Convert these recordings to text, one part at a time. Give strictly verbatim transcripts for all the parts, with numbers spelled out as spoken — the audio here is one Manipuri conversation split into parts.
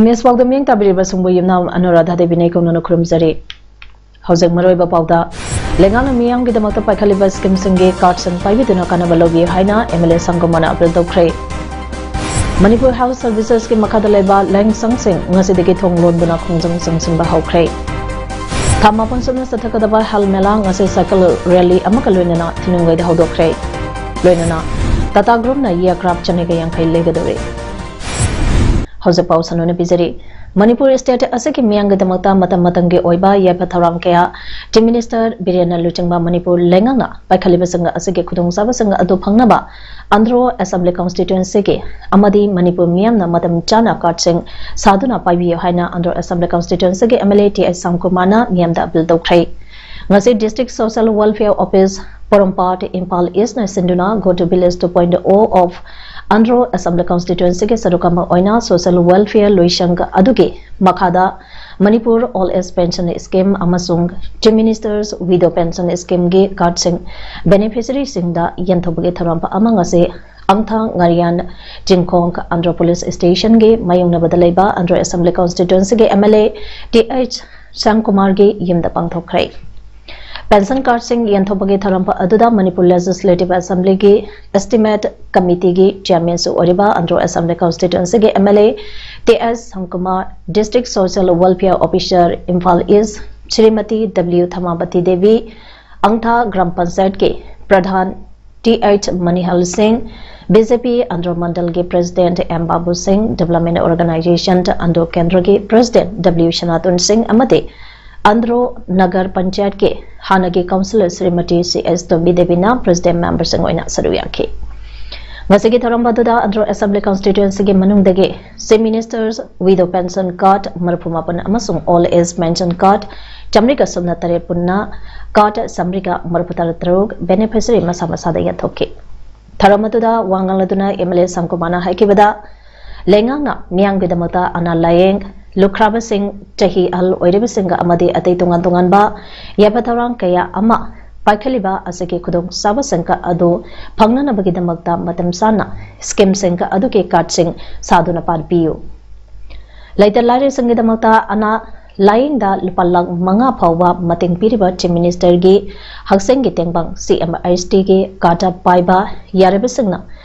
ꯏꯃꯦꯖ ꯄꯥꯎꯗ ꯃꯤꯠꯌꯦꯡ ꯇꯥꯕꯤꯔꯤꯕꯁꯤꯡꯕꯨ ꯌꯨꯝꯅꯥꯝ ꯑꯅꯨꯔꯥꯙꯥ ꯗꯦꯕꯤꯅ ꯏꯀꯣꯛꯅꯅ ꯈꯨꯔꯨꯝꯖꯔꯤ꯫ ꯍꯧꯖꯤꯛ ꯃꯔꯨꯑꯣꯏꯕ ꯄꯥꯎꯗ, ꯂꯩꯉꯥꯛꯅ ꯃꯤꯌꯥꯝꯒꯤꯗꯃꯛꯇ ꯄꯥꯏꯈꯠꯂꯤꯕ ꯁ꯭ꯀꯤꯝꯁꯤꯡꯒꯤ ꯀꯥꯔꯗꯁꯤꯡ ꯄꯥꯏꯕꯤꯗꯨꯅ ꯀꯥꯟꯅꯕ ꯂꯧꯕꯤꯌꯨ ꯍꯥꯏꯅ ꯑꯦꯝ ꯑꯦꯜ ꯑꯦ ꯁꯪꯒꯨꯃꯥꯔꯅ ꯑꯄꯤꯜ ꯇꯧꯈ꯭ꯔꯦ꯫ ꯃꯅꯤꯄꯨꯔ ꯍꯦꯜꯊ ꯁꯔꯚꯤꯁꯦꯁꯀꯤ ꯃꯈꯥꯗ ꯂꯩꯕ ꯂꯥꯏꯌꯦꯡꯁꯪꯁꯤꯡ ꯉꯁꯤꯗꯒꯤ ꯊꯣꯡ ꯂꯣꯟꯗꯨꯅ ꯈꯣꯡꯖꯪ ꯆꯪꯁꯤꯟꯕ ꯍꯧꯈ꯭ꯔꯦ꯫ ꯊꯥ ꯃꯥꯄꯟ ꯁꯨꯞꯅ ꯆꯠꯊꯒꯗꯕ ꯍꯦꯜꯊ ꯃꯦꯂꯥ ꯉꯁꯤ ꯁꯥꯏꯀꯜ ꯔꯦꯂꯤ ꯑꯃꯒ ꯂꯣꯏꯅꯅ ꯊꯤꯅꯨꯡꯒꯩꯗ ꯍꯧꯗꯣꯛꯈ꯭ꯔꯦ꯫ ꯂꯣꯏꯅꯅ ꯇꯥꯇꯥ ꯒ꯭ꯔꯨꯞꯅ aircraft ꯆꯥꯃꯔꯤꯒ ꯌꯥꯡꯈꯩ ꯂꯩꯒꯗꯧꯔꯦ꯫ ꯍꯧꯖꯤꯛ ꯄꯥꯎ ꯁꯟꯗꯣꯛꯅ ꯄꯤꯖꯔꯤ꯫ ꯃꯅꯤꯄꯨꯔ ꯁ꯭ꯇꯦꯠ ꯑꯁꯤꯒꯤ ꯃꯤꯌꯥꯝꯒꯤꯗꯃꯛꯇ ꯃꯇꯝ ꯃꯇꯝꯒꯤ ꯑꯣꯏꯕ ꯌꯥꯏꯐ ꯊꯧꯔꯥꯡ ꯀꯌꯥ ꯆꯤꯐ ꯃꯤꯅꯤꯁꯇꯔ ꯕꯤꯔꯦꯟꯅ ꯂꯨꯆꯤꯡꯕ ꯃꯅꯤꯄꯨꯔ ꯂꯩꯉꯥꯛꯅ ꯄꯥꯏꯈꯠꯂꯤꯕꯁꯤꯡ ꯑꯁꯤꯒꯤ ꯈꯨꯗꯣꯡꯆꯥꯕꯁꯤꯡ ꯑꯗꯨ ꯐꯪꯅꯕ ꯑꯟꯗ꯭ꯔꯣ ꯑꯦꯁꯦꯝꯕ꯭ꯂꯤ ꯀꯟꯁꯇꯤꯇ꯭ꯋꯦꯟꯁꯤꯒꯤ ꯑꯃꯗꯤ ꯃꯅꯤꯄꯨꯔ ꯃꯤꯌꯥꯝꯅ ꯃꯇꯝ ꯆꯥꯅ ꯀꯥꯔꯗꯁꯤꯡ ꯁꯥꯗꯨꯅ ꯄꯥꯏꯕꯤꯌꯨ ꯍꯥꯏꯅ ꯑꯟꯗ꯭ꯔꯣ ꯑꯦꯁꯦꯝꯕ꯭ꯂꯤ ꯀꯟꯁꯇꯤꯇ꯭ꯋꯦꯟꯁꯤꯒꯤ M L A T H ꯁ꯭ꯌꯥꯝꯀꯨꯃꯥꯔꯅ ꯃꯤꯌꯥꯝꯗ ꯑꯄꯤꯜ ꯇꯧꯈ꯭ꯔꯦ꯫ ꯉꯁꯤ District Social Welfare Office, ꯄꯣꯔꯣꯝꯄꯥꯠ, ꯏꯝꯐꯥꯜ ꯏꯁꯅ ꯁꯤꯟꯗꯨꯅ Go to Village two point oh of Andro assembly ꯀꯟꯁꯇꯤꯇ꯭ꯋꯦꯟꯁꯤꯒꯤ ꯁꯔꯨꯛ ꯑꯃ ꯑꯣꯏꯅ ꯁꯣꯁꯤꯌꯦꯜ ꯋꯦꯜꯐꯤꯌꯔ ꯂꯣꯏꯁꯪ ꯑꯗꯨꯒꯤ ꯃꯈꯥꯗ Manipur old age pension scheme ꯑꯃꯁꯨꯡ ꯆꯤꯐ ꯃꯤꯅꯤꯁꯇꯔꯁ ꯋꯤꯗꯣ ꯄꯦꯟꯁꯟ ꯁ꯭ꯀꯤꯝꯒꯤ ꯀꯥꯔꯗꯁꯤꯡ ꯕꯦꯅꯤꯐꯤꯁꯔꯤꯁꯤꯡꯗ ꯌꯦꯟꯊꯣꯛꯄꯒꯤ ꯊꯧꯔꯝ ꯑꯃ ꯉꯁꯤ ꯑꯪꯊꯥ ꯉꯥꯔꯤꯌꯥꯟ ꯆꯤꯡꯈꯣꯡ ꯑꯟꯗ꯭ꯔꯣ ꯄꯨꯂꯤꯁ ꯁ꯭ꯇꯦꯁꯟꯒꯤ ꯃꯥꯌꯣꯛꯅꯕꯗ ꯂꯩꯕ ꯑꯟꯗ꯭ꯔꯣ ꯑꯦꯁꯦꯝꯕ꯭ꯂꯤ ꯀꯟꯁꯇꯤꯇ꯭ꯋꯦꯟꯁꯤꯒꯤ M L A T H ꯁ꯭ꯌꯥꯝꯀꯨꯃꯥꯔꯒꯤ ꯌꯨꯝꯗ ꯄꯥꯡꯊꯣꯛꯈ꯭ꯔꯦ꯫ ꯄꯦꯟꯁꯟ ꯀꯥꯔꯗꯁꯤꯡ ꯌꯦꯟꯊꯣꯛꯄꯒꯤ ꯊꯧꯔꯝ ꯑꯗꯨꯗ ꯃꯅꯤꯄꯨꯔ ꯂꯦꯖꯤꯁꯂꯦꯇꯤꯚ ꯑꯦꯁꯦꯝꯕ꯭ꯂꯤꯒꯤ ꯑꯦꯁꯇꯤꯃꯦꯠ ꯀꯃꯤꯇꯤꯒꯤ ꯆꯤꯌꯔꯃꯦꯟꯁꯨ ꯑꯣꯏꯔꯤꯕ ꯑꯟꯗ꯭ꯔꯣ ꯑꯦꯁꯦꯝꯕ꯭ꯂꯤ ꯀꯟꯁꯇꯤꯇ꯭ꯋꯦꯟꯁꯤꯒꯤ M L A T S Shyamkumar, district social welfare officer Imphal east Shrimati W Thamabati Devi, ꯑꯪꯊꯥ ꯒ꯭ꯔꯥꯝ ꯄꯟꯆꯥꯌꯠꯀꯤ pradhan T H Manihal Singh, B J P Andro ꯃꯟꯗꯜꯒꯤ president M Babu Singh, development organisation Andro ꯀꯦꯟꯗ꯭ꯔꯒꯤ ꯄ꯭ꯔꯦꯁꯤꯗꯦꯟꯠ ꯗꯕ꯭ꯂꯤꯌꯨ ꯁꯅꯥꯇꯣꯟ ꯁꯤꯡ ꯑꯃꯗꯤ ꯑꯟꯗ꯭ꯔꯣ ꯅꯒꯔ ꯄꯟꯆꯥꯌꯠꯀꯤ ꯍꯥꯟꯅꯒꯤ ꯀꯥꯎꯟꯁꯤꯂꯔ ꯁ꯭ꯔꯤꯃꯇꯤ ꯁꯤ ꯑꯦꯁ ꯇꯣꯝꯕꯤ ꯗꯦꯕꯤꯅ ꯄ꯭ꯔꯦꯁꯤꯗꯦꯟꯠ ꯃꯦꯝꯕꯔꯁꯤꯡ ꯑꯣꯏꯅ ꯁꯔꯨꯛ ꯌꯥꯈꯤ꯫ ꯉꯁꯤꯒꯤ ꯊꯧꯔꯝ ꯑꯗꯨꯗ ꯑꯟꯗ꯭ꯔꯣ ꯑꯦꯁꯦꯝꯕ꯭ꯂꯤ ꯀꯟꯁꯇꯤꯇ꯭ꯋꯦꯟꯁꯤꯒꯤ ꯃꯅꯨꯡꯗꯒꯤ Chief Minister's Widow Pension Card ꯃꯔꯤꯐꯨ ꯃꯥꯄꯟ ꯑꯃꯁꯨꯡ Old Age Pension Card ꯆꯥꯃꯔꯤꯒ ꯁꯨꯞꯅ ꯇꯔꯦꯠ ꯄꯨꯟꯅ card ꯆꯥꯃꯔꯤꯒ ꯃꯔꯤꯐꯨ ꯇꯔꯨꯛ beneficiary ꯃꯁꯥ ꯃꯁꯥꯗ ꯌꯦꯟꯊꯣꯛꯈꯤ꯫ ꯊꯧꯔꯝ ꯑꯗꯨꯗ ꯋꯥ ꯉꯥꯡꯂꯗꯨꯅ MLA ꯁꯪꯀꯨꯃꯥꯔꯅ ꯍꯥꯏꯈꯤꯕꯗ, ꯂꯩꯉꯥꯛꯅ ꯃꯤꯌꯥꯝꯒꯤꯗꯃꯛꯇ ꯑꯅꯥ ꯂꯥꯌꯦꯡ, ꯂꯨꯈ꯭ꯔꯥꯕꯁꯤꯡ, ꯆꯍꯤ ꯑꯍꯜ ꯑꯣꯏꯔꯤꯕꯁꯤꯡꯒ ꯑꯃꯗꯤ ꯑꯇꯩ ꯇꯣꯉꯥꯟ ꯇꯣꯉꯥꯟꯕ ꯌꯥꯏꯐ ꯊꯧꯔꯥꯡ ꯀꯌꯥ ꯑꯃ ꯄꯥꯏꯈꯠꯂꯤꯕ ꯑꯁꯤꯒꯤ ꯈꯨꯗꯣꯡꯆꯥꯕꯁꯤꯡ ꯑꯗꯨ ꯐꯪꯅꯅꯕꯒꯤꯗꯃꯛꯇ ꯃꯇꯝ ꯆꯥꯅ ꯁ꯭ꯀꯤꯝꯁꯤꯡ ꯑꯗꯨꯒꯤ ꯀꯥꯔꯗꯁꯤꯡ ꯁꯥꯗꯨꯅ ꯄꯥꯟꯕꯤꯌꯨ꯫ ꯂꯩꯇ ꯂꯥꯏꯔꯁꯤꯡꯒꯤꯗꯃꯛꯇ ꯑꯅꯥ ꯂꯥꯌꯦꯡꯗ ꯂꯨꯄꯥ ꯂꯥꯈ ꯃꯉꯥ ꯐꯥꯎꯕ ꯃꯇꯦꯡ ꯄꯤꯔꯤꯕ Chief Ministerꯒꯤ ꯍꯛꯁꯦꯜꯒꯤ ꯇꯦꯡꯕꯥꯡ CMHTꯒꯤ ꯀꯥꯔꯗ ꯄꯥꯏꯕ ꯌꯥꯔꯕꯁꯤꯡꯅ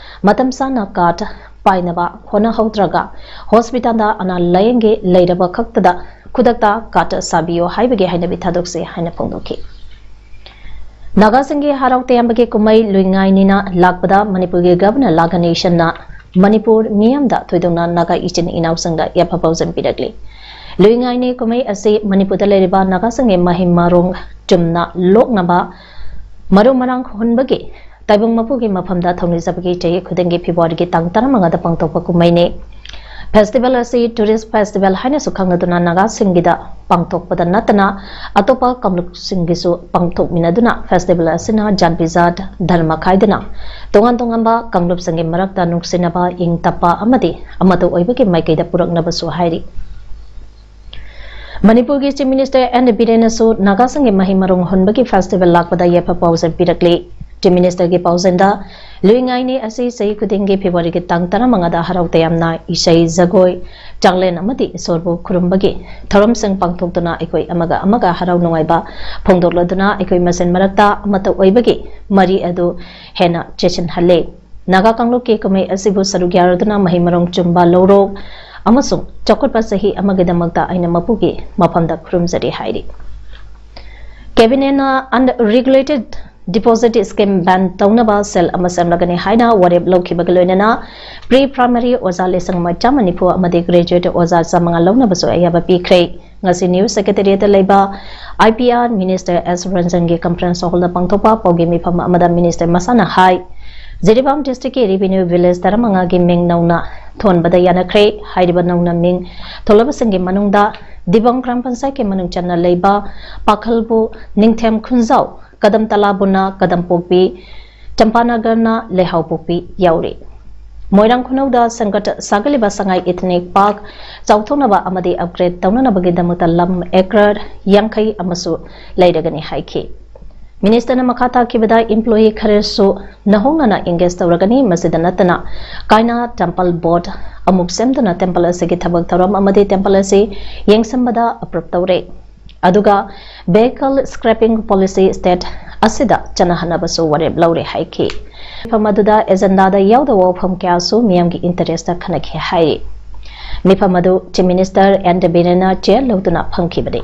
ꯃꯇꯝ ꯆꯥꯅ ꯀꯥꯔꯗ ꯄꯥꯏꯅꯕ ꯍꯣꯠꯅꯍꯧꯗ꯭ꯔꯒ ꯍꯣꯁꯄꯤꯇꯥꯜꯗ ꯑꯅꯥ ꯂꯥꯌꯦꯡꯒꯤ ꯂꯩꯔꯕ ꯈꯛꯇꯗ ꯈꯨꯗꯛꯇ ꯀꯥꯔꯗ ꯁꯥꯕꯤꯌꯨ ꯍꯥꯏꯕꯒꯤ ꯍꯥꯏꯅꯕꯤ ꯊꯥꯗꯣꯛꯁꯤ ꯍꯥꯏꯅ ꯐꯣꯡꯗꯣꯛꯈꯤ꯫ ꯅꯥꯒꯥꯁꯤꯡꯒꯤ ꯍꯔꯥꯎ ꯇꯌꯥꯝꯕꯒꯤ ꯀꯨꯝꯍꯩ ꯂꯨꯏꯉꯥꯏꯅꯤꯅ ꯂꯥꯛꯄꯗ ꯃꯅꯤꯄꯨꯔꯒꯤ ꯒꯚꯔꯅꯔ ꯂꯥ ꯒꯅꯦꯁꯟꯅ ꯃꯅꯤꯄꯨꯔ ꯃꯤꯌꯥꯝꯗ ꯊꯣꯏꯗꯣꯛꯅ ꯅꯥꯒꯥ ꯏꯆꯤꯟ ꯏꯅꯥꯎꯁꯤꯡꯗ ꯌꯥꯏꯐ ꯄꯥꯎꯖꯦꯜ ꯄꯤꯔꯛꯂꯤ꯫ ꯂꯨꯏꯉꯥꯏꯅꯤ ꯀꯨꯝꯍꯩ ꯑꯁꯤ ꯃꯅꯤꯄꯨꯔꯗ ꯂꯩꯔꯤꯕ ꯅꯥꯒꯥꯁꯤꯡꯒꯤ ꯃꯍꯩ ꯃꯔꯣꯡ ꯆꯨꯝꯅ ꯂꯣꯛꯅꯕ ꯃꯔꯨ ꯃꯔꯥꯡ ꯍꯨꯟꯕꯒꯤ ꯇꯥꯏꯕꯪ ꯃꯄꯨꯒꯤ ꯃꯐꯝꯗ ꯊꯧꯅꯤꯖꯕꯒꯤ ꯆꯍꯤ ꯈꯨꯗꯤꯡꯒꯤ ꯐꯦꯕ꯭ꯔꯨꯋꯥꯔꯤꯒꯤ ꯇꯥꯡ ꯇꯔꯥꯃꯉꯥꯗ ꯄꯥꯡꯊꯣꯛꯄ ꯀꯨꯝꯍꯩꯅꯤ꯫ ꯐꯦꯁꯇꯤꯚꯦꯜ ꯑꯁꯤ tourist festival ꯍꯥꯏꯅꯁꯨ ꯈꯪꯅꯗꯨꯅ ꯅꯥꯒꯥꯁꯤꯡꯒꯤꯗ ꯄꯥꯡꯊꯣꯛꯄꯗ ꯅꯠꯇꯅ ꯑꯇꯣꯞꯄ ꯀꯥꯡꯂꯨꯞꯁꯤꯡꯒꯤꯁꯨ ꯄꯥꯡꯊꯣꯛꯃꯤꯟꯅꯗꯨꯅ ꯐꯦꯁꯇꯤꯚꯦꯜ ꯑꯁꯤꯅ ꯖꯥꯠ ꯕꯤꯖꯥꯠ, ꯙꯔꯃ ꯈꯥꯏꯗꯅ ꯇꯣꯉꯥꯟ ꯇꯣꯉꯥꯟꯕ ꯀꯥꯡꯂꯨꯞꯁꯤꯡꯒꯤ ꯃꯔꯛꯇ ꯅꯨꯡꯁꯤꯅꯕ, ꯏꯪ ꯇꯞꯄ ꯑꯃꯗꯤ ꯑꯃꯠꯇ ꯑꯣꯏꯕꯒꯤ ꯃꯥꯏꯀꯩꯗ ꯄꯨꯔꯛꯅꯕꯁꯨ ꯍꯥꯏꯔꯤ꯫ ꯃꯅꯤꯄꯨꯔꯒꯤ Chief Minister ꯑꯦꯟ ꯕꯤꯔꯦꯟꯅꯁꯨ ꯅꯥꯒꯥꯁꯤꯡꯒꯤ ꯃꯍꯩ ꯃꯔꯣꯡ ꯍꯨꯟꯕꯒꯤ ꯐꯦꯁꯇꯤꯚꯦꯜ ꯂꯥꯛꯄꯗ ꯌꯥꯏꯐ ꯄꯥꯎꯖꯦꯜ ꯄꯤꯔꯛꯂꯤ꯫ Chief Ministerꯒꯤ ꯄꯥꯎꯖꯦꯜꯗ, ꯂꯨꯏꯉꯥꯏꯅꯤ ꯑꯁꯤ ꯆꯍꯤ ꯈꯨꯗꯤꯡꯒꯤ ꯐꯦꯕ꯭ꯔꯨꯋꯥꯔꯤꯒꯤ ꯇꯥꯡ ꯇꯔꯥꯃꯉꯥꯗ ꯍꯔꯥꯎ ꯇꯌꯥꯝꯅ ꯏꯁꯩ, ꯖꯒꯣꯏ, ꯆꯥꯛꯂꯦꯟ ꯑꯃꯗꯤ ꯏꯁꯣꯔꯕꯨ ꯈꯨꯔꯨꯝꯕꯒꯤ ꯊꯧꯔꯝꯁꯤꯡ ꯄꯥꯡꯊꯣꯛꯇꯨꯅ ꯑꯩꯈꯣꯏ ꯑꯃꯒ ꯑꯃꯒ ꯍꯔꯥꯎ ꯅꯨꯡꯉꯥꯏꯕ ꯐꯣꯡꯗꯣꯛꯂꯗꯨꯅ ꯑꯩꯈꯣꯏ ꯃꯁꯦꯟ ꯃꯔꯛꯇ ꯑꯃꯠꯇ ꯑꯣꯏꯕꯒꯤ ꯃꯔꯤ ꯑꯗꯨ ꯍꯦꯟꯅ ꯆꯦꯠꯁꯤꯟꯍꯜꯂꯤ꯫ ꯅꯥꯒꯥ ꯀꯥꯡꯂꯨꯞꯀꯤ ꯀꯨꯝꯍꯩ ꯑꯁꯤꯕꯨ ꯁꯔꯨꯛ ꯌꯥꯔꯗꯨꯅ ꯃꯍꯩ ꯃꯔꯣꯡ ꯆꯨꯝꯕ ꯂꯧꯔꯣꯛ ꯑꯃꯁꯨꯡ ꯆꯥꯎꯈꯠꯄ ꯆꯍꯤ ꯑꯃꯒꯤꯗꯃꯛꯇ ꯑꯩꯅ ꯃꯄꯨꯒꯤ ꯃꯐꯝꯗ ꯈꯨꯔꯨꯝꯖꯔꯤ ꯍꯥꯏꯔꯤ꯫ ꯀꯦꯕꯤꯅꯦꯠꯅ unregulated deposit scheme ban ꯇꯧꯅꯕ ꯁꯦꯜ ꯑꯃ ꯁꯦꯝꯂꯒꯅꯤ ꯍꯥꯏꯅ ꯋꯥꯔꯦꯞ ꯂꯧꯈꯤꯕꯒ ꯂꯣꯏꯅꯅ pre primary ꯑꯣꯖꯥ ꯂꯤꯁꯤꯡ ꯑꯃ ꯆꯥꯝꯃ ꯅꯤꯐꯨ ꯑꯃꯗꯤ graduate ꯑꯣꯖꯥ ꯆꯥꯃꯉꯥ ꯂꯧꯅꯕꯁꯨ ꯑꯌꯥꯕ ꯄꯤꯈ꯭ꯔꯦ꯫ ꯉꯁꯤ News Secretariatꯇ ꯂꯩꯕ IPR Minister S ꯔꯟꯖꯟꯒꯤ conference hallꯗ ꯄꯥꯡꯊꯣꯛꯄ ꯄꯥꯎꯒꯤ ꯃꯤꯐꯝ ꯑꯃꯗ Minister ꯃꯁꯥꯅ ꯍꯥꯏ, ꯖꯤꯔꯤꯕꯥꯝ ꯗꯤꯁꯇ꯭ꯔꯤꯛꯀꯤ ꯔꯦꯚꯤꯅ꯭ꯌꯨ ꯚꯤꯂꯦꯖ ꯇꯔꯥꯃꯉꯥꯒꯤ ꯃꯤꯡ ꯅꯧꯅ ꯊꯣꯟꯕꯗ ꯌꯥꯅꯈ꯭ꯔꯦ꯫ ꯍꯥꯏꯔꯤꯕ ꯅꯧꯅ ꯃꯤꯡ ꯊꯣꯜꯂꯕꯁꯤꯡꯒꯤ ꯃꯅꯨꯡꯗ ꯗꯤꯕꯪ ꯒ꯭ꯔꯥꯝ ꯄꯟꯆꯥꯌꯠꯀꯤ ꯃꯅꯨꯡ ꯆꯟꯅ ꯂꯩꯕ ꯄꯥꯈꯜꯕꯨ ꯅꯤꯡꯊꯦꯝ ꯈꯨꯟꯖꯥꯎ, ꯀꯗꯝ ꯇꯂꯥꯕꯨꯅ ꯀꯗꯝ ꯄꯣꯛꯄꯤ, ꯆꯝꯄꯥꯅꯒꯔꯅ ꯂꯩꯍꯥꯎ ꯄꯣꯛꯄꯤ ꯌꯥꯎꯔꯤ꯫ ꯃꯣꯏꯔꯥꯡ ꯈꯨꯅꯧꯗ ꯁꯪꯒꯠ ꯁꯥꯒꯠꯂꯤꯕ ꯁꯉꯥꯏ ꯏꯊꯅꯤꯛ ꯄꯥꯔꯛ ꯆꯥꯎꯊꯣꯛꯅꯕ ꯑꯃꯗꯤ ꯑꯞꯒ꯭ꯔꯦꯗ ꯇꯧꯅꯅꯕꯒꯤꯗꯃꯛꯇ ꯂꯝ ꯑꯦꯀꯔ ꯌꯥꯡꯈꯩ ꯑꯃꯁꯨ ꯂꯩꯔꯒꯅꯤ ꯍꯥꯏꯈꯤ꯫ ꯃꯤꯅꯤꯁꯇꯔꯅ ꯃꯈꯥ ꯇꯥꯈꯤꯕꯗ ꯏꯝꯄ꯭ꯂꯣꯌꯤ ꯈꯔꯁꯨ ꯅꯧꯍꯧꯅꯅ ꯑꯦꯡꯒꯦꯖ ꯇꯧꯔꯒꯅꯤ꯫ ꯃꯁꯤꯗ ꯅꯠꯇꯅ ꯀꯥꯏꯅꯥ ꯇꯦꯝꯄꯜ ꯕꯣꯔꯗ ꯑꯃꯨꯛ ꯁꯦꯝꯗꯨꯅ ꯇꯦꯝꯄꯜ ꯑꯁꯤꯒꯤ ꯊꯕꯛ ꯊꯧꯔꯝ ꯑꯃꯗꯤ ꯇꯦꯝꯄꯜ ꯑꯁꯤ ꯌꯦꯡꯁꯤꯟꯕꯗ ꯑꯦꯄ꯭ꯔꯨꯞ ꯇꯧꯔꯦ꯫ ꯑꯗꯨꯒ vehicle scrapping policy state ꯑꯁꯤꯗ ꯆꯠꯅꯍꯟꯅꯕꯁꯨ ꯋꯥꯔꯦꯞ ꯂꯧꯔꯦ ꯍꯥꯏꯈꯤ꯫ ꯃꯤꯐꯝ ꯑꯗꯨꯗ ꯑꯦꯖꯦꯟꯗꯥꯗ ꯌꯥꯎꯗꯕ ꯋꯥꯐꯝ ꯀꯌꯥꯁꯨ ꯃꯤꯌꯥꯝꯒꯤ ꯏꯟꯇꯔꯦꯁꯇ ꯈꯟꯅꯈꯤ ꯍꯥꯏꯔꯤ꯫ ꯃꯤꯐꯝ ꯑꯗꯨ Chief Minister N ꯕꯤꯔꯦꯟꯅ ꯆꯦꯌꯔ ꯂꯧꯗꯨꯅ ꯐꯝꯈꯤꯕꯅꯤ꯫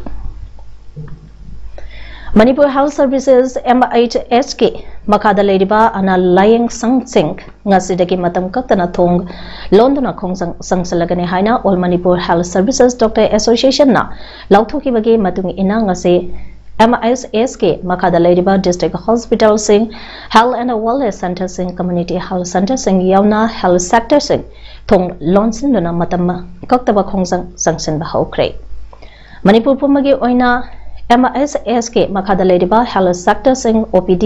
ꯃꯅꯤꯄꯨꯔ ꯍꯦꯜꯊ ꯁꯔꯚꯤꯁꯦꯁ, MHSꯀꯤ ꯃꯈꯥꯗ ꯂꯩꯔꯤꯕ ꯑꯅꯥ ꯂꯥꯌꯦꯡ ꯁꯪꯁꯤꯡ ꯉꯁꯤꯗꯒꯤ ꯃꯇꯝ ꯀꯛꯇꯅ ꯊꯣꯡ ꯂꯣꯟꯗꯨꯅ ꯈꯣꯡꯖꯪ ꯆꯪꯁꯤꯜꯂꯒꯅꯤ ꯍꯥꯏꯅ All Manipur Health Services Doctor Associationꯅ ꯂꯥꯎꯊꯣꯛꯈꯤꯕꯒꯤ ꯃꯇꯨꯡ ꯏꯟꯅ ꯉꯁꯤ MHSꯀꯤ ꯃꯈꯥꯗ ꯂꯩꯔꯤꯕ district hospitalꯁꯤꯡ, health and wellness centreꯁꯤꯡ, community health centreꯁꯤꯡ ꯌꯥꯎꯅ health sectorꯁꯤꯡ ꯊꯣꯡ ꯂꯣꯟꯁꯤꯟꯗꯨꯅ ꯃꯇꯝ ꯀꯛꯇꯕ ꯈꯣꯡꯖꯪ ꯆꯪꯁꯤꯟꯕ ꯍꯧꯈ꯭ꯔꯦ꯫ ꯃꯅꯤꯄꯨꯔ ꯄꯨꯝꯕꯒꯤ ꯑꯣꯏꯅ MHSꯀꯤ ꯃꯈꯥꯗ ꯂꯩꯔꯤꯕ health sectorꯁꯤꯡ, OPD,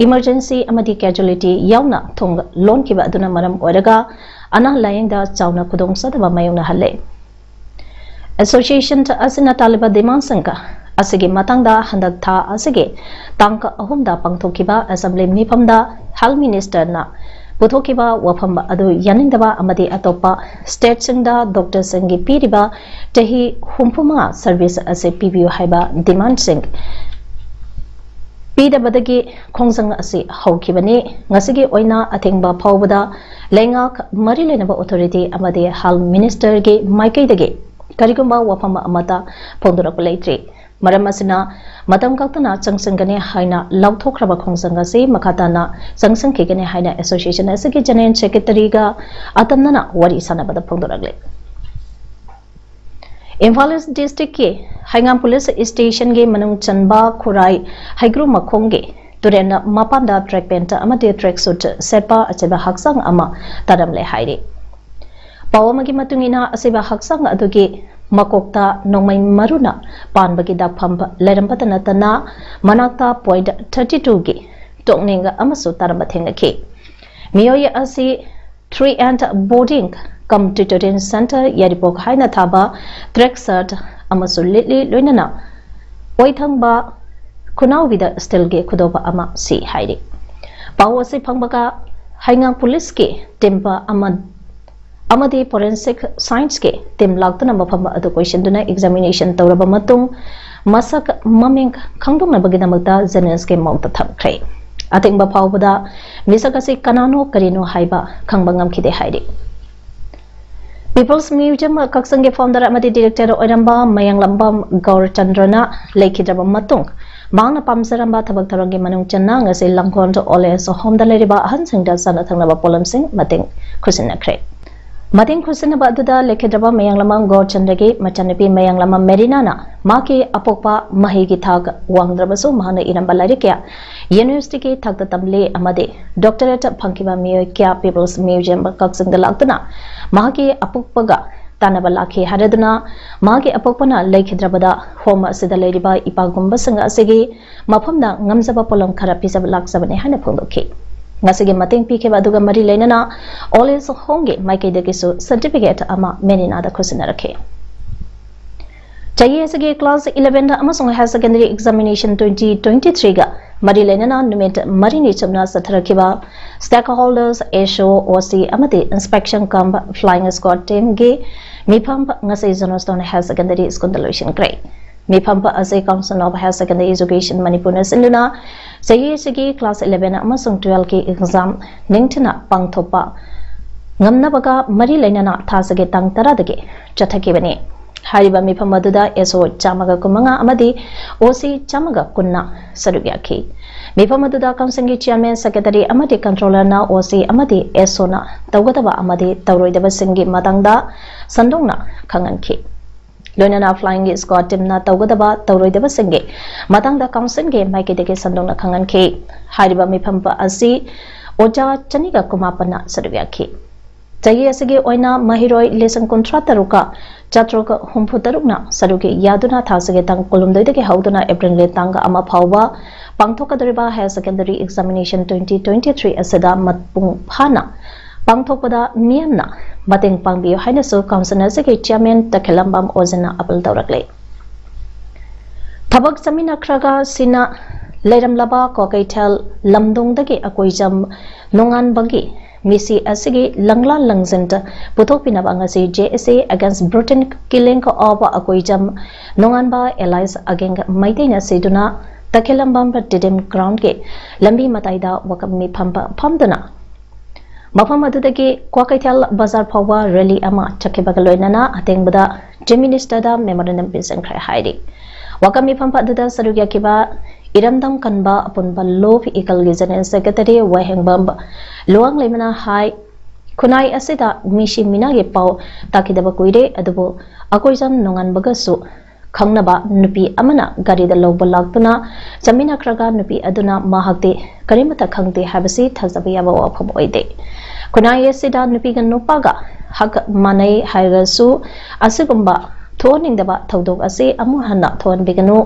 emergency ꯑꯃꯗꯤ casualty ꯌꯥꯎꯅ ꯊꯣꯡ ꯂꯣꯟꯈꯤꯕ ꯑꯗꯨꯅ ꯃꯔꯝ ꯑꯣꯏꯔꯒ ꯑꯅꯥ ꯂꯥꯌꯦꯡꯗ ꯆꯥꯎꯅ ꯈꯨꯗꯣꯡꯆꯥꯗꯕ ꯃꯥꯌꯣꯛꯅꯍꯜꯂꯦ꯫ Association ꯑꯁꯤꯅ ꯇꯥꯜꯂꯤꯕ demandꯁꯤꯡ ꯑꯁꯤꯒꯤ ꯃꯇꯥꯡꯗ ꯍꯟꯗꯛ ꯊꯥ ꯑꯁꯤꯒꯤ ꯇꯥꯡ ꯑꯍꯨꯝꯗ ꯄꯥꯡꯊꯣꯛꯈꯤꯕ assembly ꯃꯤꯐꯝꯗ health ministerꯅ ꯄꯨꯊꯣꯛꯈꯤꯕ ꯋꯥꯐꯝ ꯑꯗꯨ ꯌꯥꯅꯤꯡꯗꯕ ꯑꯃꯗꯤ ꯑꯇꯣꯞꯄ stateꯁꯤꯡꯗ doctorꯁꯤꯡꯒꯤ ꯄꯤꯔꯤꯕ ꯆꯍꯤ ꯍꯨꯝꯐꯨ ꯃꯉꯥ service ꯑꯁꯤ ꯄꯤꯕꯤꯌꯨ ꯍꯥꯏꯕ demandꯁꯤꯡ ꯄꯤꯗꯕꯗꯒꯤ ꯈꯣꯡꯖꯪ ꯑꯁꯤ ꯍꯧꯈꯤꯕꯅꯤ꯫ ꯉꯁꯤꯒꯤ ꯑꯣꯏꯅ ꯑꯊꯦꯡꯕ ꯐꯥꯎꯕꯗ ꯂꯩꯉꯥꯛ ꯃꯔꯤ ꯂꯩꯅꯕ authority ꯑꯃꯗꯤ health ministerꯒꯤ ꯃꯥꯏꯀꯩꯗꯒꯤ ꯀꯔꯤꯒꯨꯝꯕ ꯋꯥꯐꯝ ꯑꯃꯠꯇ ꯐꯣꯡꯗꯣꯔꯛꯄ ꯂꯩꯇ꯭ꯔꯤ꯫ ꯃꯔꯝ ꯑꯁꯤꯅ, ꯃꯇꯝ ꯀꯛꯇꯅ ꯆꯪꯁꯤꯟꯒꯅꯤ ꯍꯥꯏꯅ ꯂꯥꯎꯊꯣꯛꯈ꯭ꯔꯕ ꯈꯣꯡꯖꯪ ꯑꯁꯤ ꯃꯈꯥ ꯇꯥꯅ ꯆꯪꯁꯤꯟꯈꯤꯒꯅꯤ ꯍꯥꯏꯅ association ꯑꯁꯤꯒꯤ general secretaryꯒ ꯑꯇꯝꯅꯅ ꯋꯥꯔꯤ ꯁꯥꯟꯅꯕꯗ ꯐꯣꯡꯗꯣꯔꯛꯂꯤ꯫ ꯏꯝꯐꯥꯜ East districtꯀꯤ ꯍꯩꯉꯥꯝ police stationꯒꯤ ꯃꯅꯨꯡ ꯆꯟꯕ ꯈꯨꯔꯥꯏ ꯍꯩꯒ꯭ꯔꯨ ꯃꯈꯣꯡꯒꯤ ꯇꯨꯔꯦꯜꯅ ꯃꯄꯥꯟꯗ track pant ꯑꯃꯗꯤ track suit ꯁꯦꯠꯄ ꯑꯁꯤꯕ ꯍꯛꯆꯥꯡ ꯑꯃ ꯇꯥꯔꯝꯂꯦ ꯍꯥꯏꯔꯤ꯫ ꯄꯥꯎ ꯑꯃꯒꯤ ꯃꯇꯨꯡ ꯏꯟꯅ ꯑꯁꯤꯕ ꯍꯛꯆꯥꯡ ꯑꯗꯨꯒꯤ ꯃꯀꯣꯛꯇ ꯅꯣꯡꯃꯩ ꯃꯔꯨꯅ ꯄꯥꯟꯕꯒꯤ ꯗꯥꯛꯐꯝ ꯂꯩꯔꯝꯕꯇ ꯅꯠꯇꯅ ꯃꯅꯥꯛꯇ point thirty twoꯒꯤ ꯇꯣꯛꯅꯤꯡ ꯑꯃꯁꯨ ꯇꯥꯔꯝꯕ ꯊꯦꯡꯅꯈꯤ꯫ ꯃꯤꯑꯣꯏ ꯑꯁꯤ Tree and Boarding cum Tutoring Center ꯌꯥꯏꯔꯤꯄꯣꯛ ꯍꯥꯏꯅ ꯊꯥꯕ track shirt ꯑꯃꯁꯨ ꯂꯤꯠꯂꯤ, ꯂꯣꯏꯅꯅ ꯑꯣꯏꯊꯪꯕ ꯈꯨꯅꯥꯎꯕꯤꯗ steelꯒꯤ ꯈꯨꯗꯣꯞꯄ ꯑꯃ ꯁꯤ ꯍꯥꯏꯔꯤ꯫ ꯄꯥꯎ ꯑꯁꯤ ꯐꯪꯕꯒ ꯍꯩꯉꯥꯡ ꯄꯨꯂꯤꯁꯀꯤ team ꯑꯃ ꯑꯃꯗꯤ forensic scienceꯀꯤ team ꯂꯥꯛꯇꯨꯅ ꯃꯐꯝ ꯑꯗꯨ ꯀꯣꯏꯁꯤꯟꯗꯨꯅ examination ꯇꯧꯔꯕ ꯃꯇꯨꯡ ꯃꯁꯛ ꯃꯃꯤꯡ ꯈꯪꯗꯣꯛꯅꯕꯒꯤꯗꯃꯛꯇ Jenningsꯀꯤ morgueꯇ ꯊꯝꯈ꯭ꯔꯦ꯫ ꯑꯊꯤꯡꯕ ꯐꯥꯎꯕꯗ ꯃꯤꯁꯛ ꯑꯁꯤ ꯀꯅꯥꯅꯣ ꯀꯔꯤꯅꯣ ꯍꯥꯏꯕ ꯈꯪꯕ ꯉꯝꯈꯤꯗꯦ ꯍꯥꯏꯔꯤ꯫ People's Museum ꯀꯛꯆꯤꯡꯒꯤ founder ꯑꯃꯗꯤ director ꯑꯣꯏꯔꯝꯕ ꯃꯌꯥꯡꯂꯝꯕꯝ ꯒꯧꯔꯆꯟꯗ꯭ꯔꯅ ꯂꯩꯈꯤꯗ꯭ꯔꯕ ꯃꯇꯨꯡ ꯃꯍꯥꯛꯅ ꯄꯥꯝꯖꯔꯝꯕ ꯊꯕꯛ ꯊꯧꯔꯝꯒꯤ ꯃꯅꯨꯡ ꯆꯟꯅ ꯉꯁꯤ ꯂꯥꯡꯒꯣꯜ old age homeꯗ ꯂꯩꯔꯤꯕ ꯑꯍꯟꯁꯤꯡꯗ ꯆꯥꯅ ꯊꯛꯅꯕ ꯄꯣꯠꯂꯝꯁꯤꯡ ꯃꯇꯦꯡ ꯈꯨꯠꯁꯤꯟꯅꯈ꯭ꯔꯦ꯫ ꯃꯇꯦꯡ ꯈꯨꯠꯁꯤꯟꯅꯕ ꯑꯗꯨꯗ ꯂꯩꯈꯤꯗ꯭ꯔꯕ ꯃꯌꯥꯡꯂꯝꯕꯝ ꯒꯧꯔꯆꯟꯗ꯭ꯔꯒꯤ ꯃꯆꯥꯅꯨꯄꯤ ꯃꯌꯥꯡꯂꯝꯕꯝ ꯃꯦꯔꯤꯅꯥꯅ ꯃꯍꯥꯛꯀꯤ ꯑꯄꯣꯛꯄ ꯃꯍꯩꯒꯤ ꯊꯥꯛ ꯋꯥꯡꯗ꯭ꯔꯕꯁꯨ ꯃꯍꯥꯛꯅ ꯏꯔꯝꯕ ꯂꯥꯏꯔꯤꯛ ꯀꯌꯥ universityꯒꯤ ꯊꯥꯛꯇ ꯇꯝꯂꯤ ꯑꯃꯗꯤ doctorate ꯐꯪꯈꯤꯕ ꯃꯤꯑꯣꯏ ꯀꯌꯥ People's Museum ꯀꯛꯆꯤꯡꯗ ꯂꯥꯛꯇꯨꯅ ꯃꯍꯥꯛꯀꯤ ꯑꯄꯣꯛꯄꯒ ꯇꯥꯟꯅꯕ ꯂꯥꯛꯈꯤ ꯍꯥꯏꯔꯗꯨꯅ ꯃꯍꯥꯛꯀꯤ ꯑꯄꯣꯛꯄꯅ ꯂꯩꯈꯤꯗ꯭ꯔꯕꯗ home ꯑꯁꯤꯗ ꯂꯩꯔꯤꯕ ꯏꯄꯥꯒꯨꯝꯕꯁꯤꯡ ꯑꯁꯤꯒꯤ ꯃꯐꯝꯗ ꯉꯝꯖꯕ ꯄꯣꯠꯂꯝ ꯈꯔ ꯄꯤꯖꯕ ꯂꯥꯛꯆꯕꯅꯤ ꯍꯥꯏꯅ ꯐꯣꯡꯗꯣꯛꯈꯤ꯫ ꯉꯁꯤꯒꯤ ꯃꯇꯦꯡ ꯄꯤꯈꯤꯕ ꯑꯗꯨꯒ ꯃꯔꯤ ꯂꯩꯅꯅ old age homeꯒꯤ ꯃꯥꯏꯀꯩꯗꯒꯤꯁꯨ certificate ꯑꯃ ꯃꯦꯔꯤꯅꯥꯗ ꯈꯨꯠꯁꯤꯟꯅꯔꯛꯈꯤ꯫ ꯆꯍꯤ ꯑꯁꯤꯒꯤ class eleven ꯑꯃꯁꯨꯡ higher secondary examination twenty twenty threeꯒ ꯃꯔꯤ ꯂꯩꯅꯅ ꯅꯨꯃꯤꯠ ꯃꯔꯤꯅꯤ ꯆꯨꯞꯅ ꯆꯠꯊꯔꯛꯈꯤꯕ stakeholders, SO, OC ꯑꯃꯗꯤ inspection cum flying squad teamꯒꯤ ꯃꯤꯐꯝ ꯉꯁꯤ Johnstone Higher Secondary Schoolꯗ ꯂꯣꯏꯁꯤꯟꯈ꯭ꯔꯦ꯫ ꯃꯤꯐꯝ ꯑꯁꯤ Council of Higher Secondary Education ꯃꯅꯤꯄꯨꯔꯅ ꯁꯤꯟꯗꯨꯅ ꯆꯍꯤ ꯑꯁꯤꯒꯤ class eleven ꯑꯃꯁꯨꯡ twelveꯀꯤ exam ꯅꯤꯡꯊꯤꯅ ꯄꯥꯡꯊꯣꯛꯄ ꯉꯝꯅꯕꯒ ꯃꯔꯤ ꯂꯩꯅꯅ ꯊꯥ ꯑꯁꯤꯒꯤ ꯇꯥꯡ ꯇꯔꯥꯗꯒꯤ ꯆꯠꯊꯈꯤꯕꯅꯤ꯫ ꯍꯥꯏꯔꯤꯕ ꯃꯤꯐꯝ ꯑꯗꯨꯗ SO ꯆꯥꯝꯃꯒ ꯀꯨꯟꯃꯉꯥ ꯑꯃꯗꯤ OC ꯆꯥꯝꯃꯒ ꯀꯨꯟꯅ ꯁꯔꯨꯛ ꯌꯥꯈꯤ꯫ ꯃꯤꯐꯝ ꯑꯗꯨꯗ councilꯒꯤ chairman, secretary ꯑꯃꯗꯤ controllerꯅ OC ꯑꯃꯗꯤ SOꯅ ꯇꯧꯒꯗꯕ ꯑꯃꯗꯤ ꯇꯧꯔꯣꯏꯗꯕꯁꯤꯡꯒꯤ ꯃꯇꯥꯡꯗ ꯁꯟꯗꯣꯛꯅ ꯈꯪꯍꯟꯈꯤ꯫ ꯂꯣꯏꯅꯅ flying squad teamꯅ ꯇꯧꯒꯗꯕ ꯇꯧꯔꯣꯏꯗꯕꯁꯤꯡꯒꯤ ꯃꯇꯥꯡꯗ councilꯒꯤ ꯃꯥꯏꯀꯩꯗꯒꯤ ꯁꯟꯗꯣꯛꯅ ꯈꯪꯍꯟꯈꯤ꯫ ꯍꯥꯏꯔꯤꯕ ꯃꯤꯐꯝ ꯑꯁꯤ ꯑꯣꯖꯥ ꯆꯅꯤꯒ ꯀꯨꯟꯃꯥꯄꯟꯅ ꯁꯔꯨꯛ ꯌꯥꯈꯤ꯫ ꯆꯍꯤ ꯑꯁꯤꯒꯤ ꯑꯣꯏꯅ ꯃꯍꯩꯔꯣꯏ ꯂꯤꯁꯤꯡ ꯀꯨꯟꯊ꯭ꯔꯥ ꯇꯔꯨꯛꯀ ꯆꯥꯇ꯭ꯔꯨꯛ ꯍꯨꯝꯐꯨ ꯇꯔꯨꯛꯅ ꯁꯔꯨꯛ ꯌꯥꯗꯨꯅ ꯊꯥ ꯑꯁꯤꯒꯤ ꯇꯥꯡ ꯀꯨꯟꯍꯨꯝꯗꯣꯏꯗꯒꯤ ꯍꯧꯗꯨꯅ April ꯇꯥꯡ ꯑꯃ ꯐꯥꯎꯕ ꯄꯥꯡꯊꯣꯛꯀꯗꯧꯔꯤꯕ higher secondary examination twenty twenty three ꯑꯁꯤꯗ ꯃꯄꯨꯡ ꯐꯥꯅ ꯄꯥꯡꯊꯣꯛꯄꯗ ꯃꯤꯌꯥꯝꯅ ꯃꯇꯦꯡ ꯄꯥꯡꯕꯤꯌꯨ ꯍꯥꯏꯅꯁꯨ council ꯑꯁꯤꯒꯤ chairman ꯇꯈꯦꯂꯝꯕꯝ ꯑꯣꯖꯥꯅ appeal ꯇꯧꯔꯛꯂꯤ꯫ ꯊꯕꯛ ꯆꯠꯃꯤꯟꯅꯈ꯭ꯔꯒ ꯁꯤꯅ ꯂꯩꯔꯝꯂꯕ ꯀ꯭ꯋꯥꯀꯩꯊꯦꯜ ꯂꯝꯗꯣꯡꯗꯒꯤ ꯑꯀꯣꯏꯖꯝ ꯅꯣꯡꯉꯥꯟꯕꯒꯤ ꯃꯤꯁꯤ ꯑꯁꯤꯒꯤ ꯂꯪꯂꯥ ꯂꯪꯖꯟꯗ ꯄꯨꯊꯣꯛꯄꯤꯅꯕ ꯉꯁꯤ J S A against brutal killing of Akoijam ꯅꯣꯡꯉꯥꯟꯕ alias ꯑꯒꯦꯡ ꯃꯩꯇꯩꯅ ꯁꯤꯗꯨꯅ ꯇꯈꯦꯂꯝꯕꯝ Tiddim groundꯀꯤ ꯂꯝꯕꯤ ꯃꯇꯥꯏꯗ ꯋꯥꯀꯠ ꯃꯤꯐꯝ ꯐꯝꯗꯨꯅ ꯃꯐꯝ ꯑꯗꯨꯗꯒꯤ ꯀ꯭ꯋꯥꯀꯩꯊꯦꯜ ꯕꯖꯥꯔ ꯐꯥꯎꯕ rally ꯑꯃ ꯆꯠꯈꯤꯕꯒ ꯂꯣꯏꯅꯅ ꯑꯊꯦꯡꯕꯗ Chief Ministerꯗ memorandum ꯄꯤꯁꯤꯟꯈ꯭ꯔꯦ ꯍꯥꯏꯔꯤ꯫ ꯋꯥꯀꯠ ꯃꯤꯐꯝ ꯑꯗꯨꯗ ꯁꯔꯨꯛ ꯌꯥꯈꯤꯕ ꯏꯔꯝꯗꯝ ꯀꯟꯕ ꯑꯄꯨꯟꯕ ꯂꯣꯐ ꯏꯀꯜꯒꯤ General Secretary ꯋꯥꯍꯦꯡꯕꯝ ꯂꯨꯋꯥꯡꯂꯩꯃꯅ ꯍꯥꯏ, ꯈꯨꯟꯅꯥꯏ ꯑꯁꯤꯗ ꯃꯤꯁꯤ ꯃꯤꯅꯥꯒꯤ ꯄꯥꯎ ꯇꯥꯈꯤꯗꯕ ꯀꯨꯏꯔꯦ, ꯑꯗꯨꯕꯨ ꯑꯀꯣꯏꯖꯝ ꯅꯣꯡꯉꯥꯟꯕꯒꯁꯨ ꯈꯪꯅꯕ ꯅꯨꯄꯤ ꯑꯃꯅ ꯒꯥꯔꯤꯗ ꯂꯧꯕ ꯂꯥꯛꯇꯨꯅ ꯆꯠꯃꯤꯟꯅꯈ꯭ꯔꯒ ꯅꯨꯄꯤ ꯑꯗꯨꯅ ꯃꯍꯥꯛꯇꯤ ꯀꯔꯤꯃꯠꯇ ꯈꯪꯗꯦ ꯍꯥꯏꯕꯁꯤ ꯊꯥꯖꯕ ꯌꯥꯕ ꯋꯥꯐꯝ ꯑꯣꯏꯗꯦ꯫ ꯈꯨꯟꯅꯥꯏ ꯑꯁꯤꯗ ꯅꯨꯄꯤꯒ ꯅꯨꯄꯥꯒ ꯍꯛ ꯃꯥꯟꯅꯩ ꯍꯥꯏꯔꯁꯨ ꯑꯁꯤꯒꯨꯝꯕ ꯊꯣꯛꯍꯟꯅꯤꯡꯗꯕ ꯊꯧꯗꯣꯛ ꯑꯁꯤ ꯑꯃꯨꯛ ꯍꯟꯅ ꯊꯣꯛꯍꯟꯕꯤꯒꯅꯨ꯫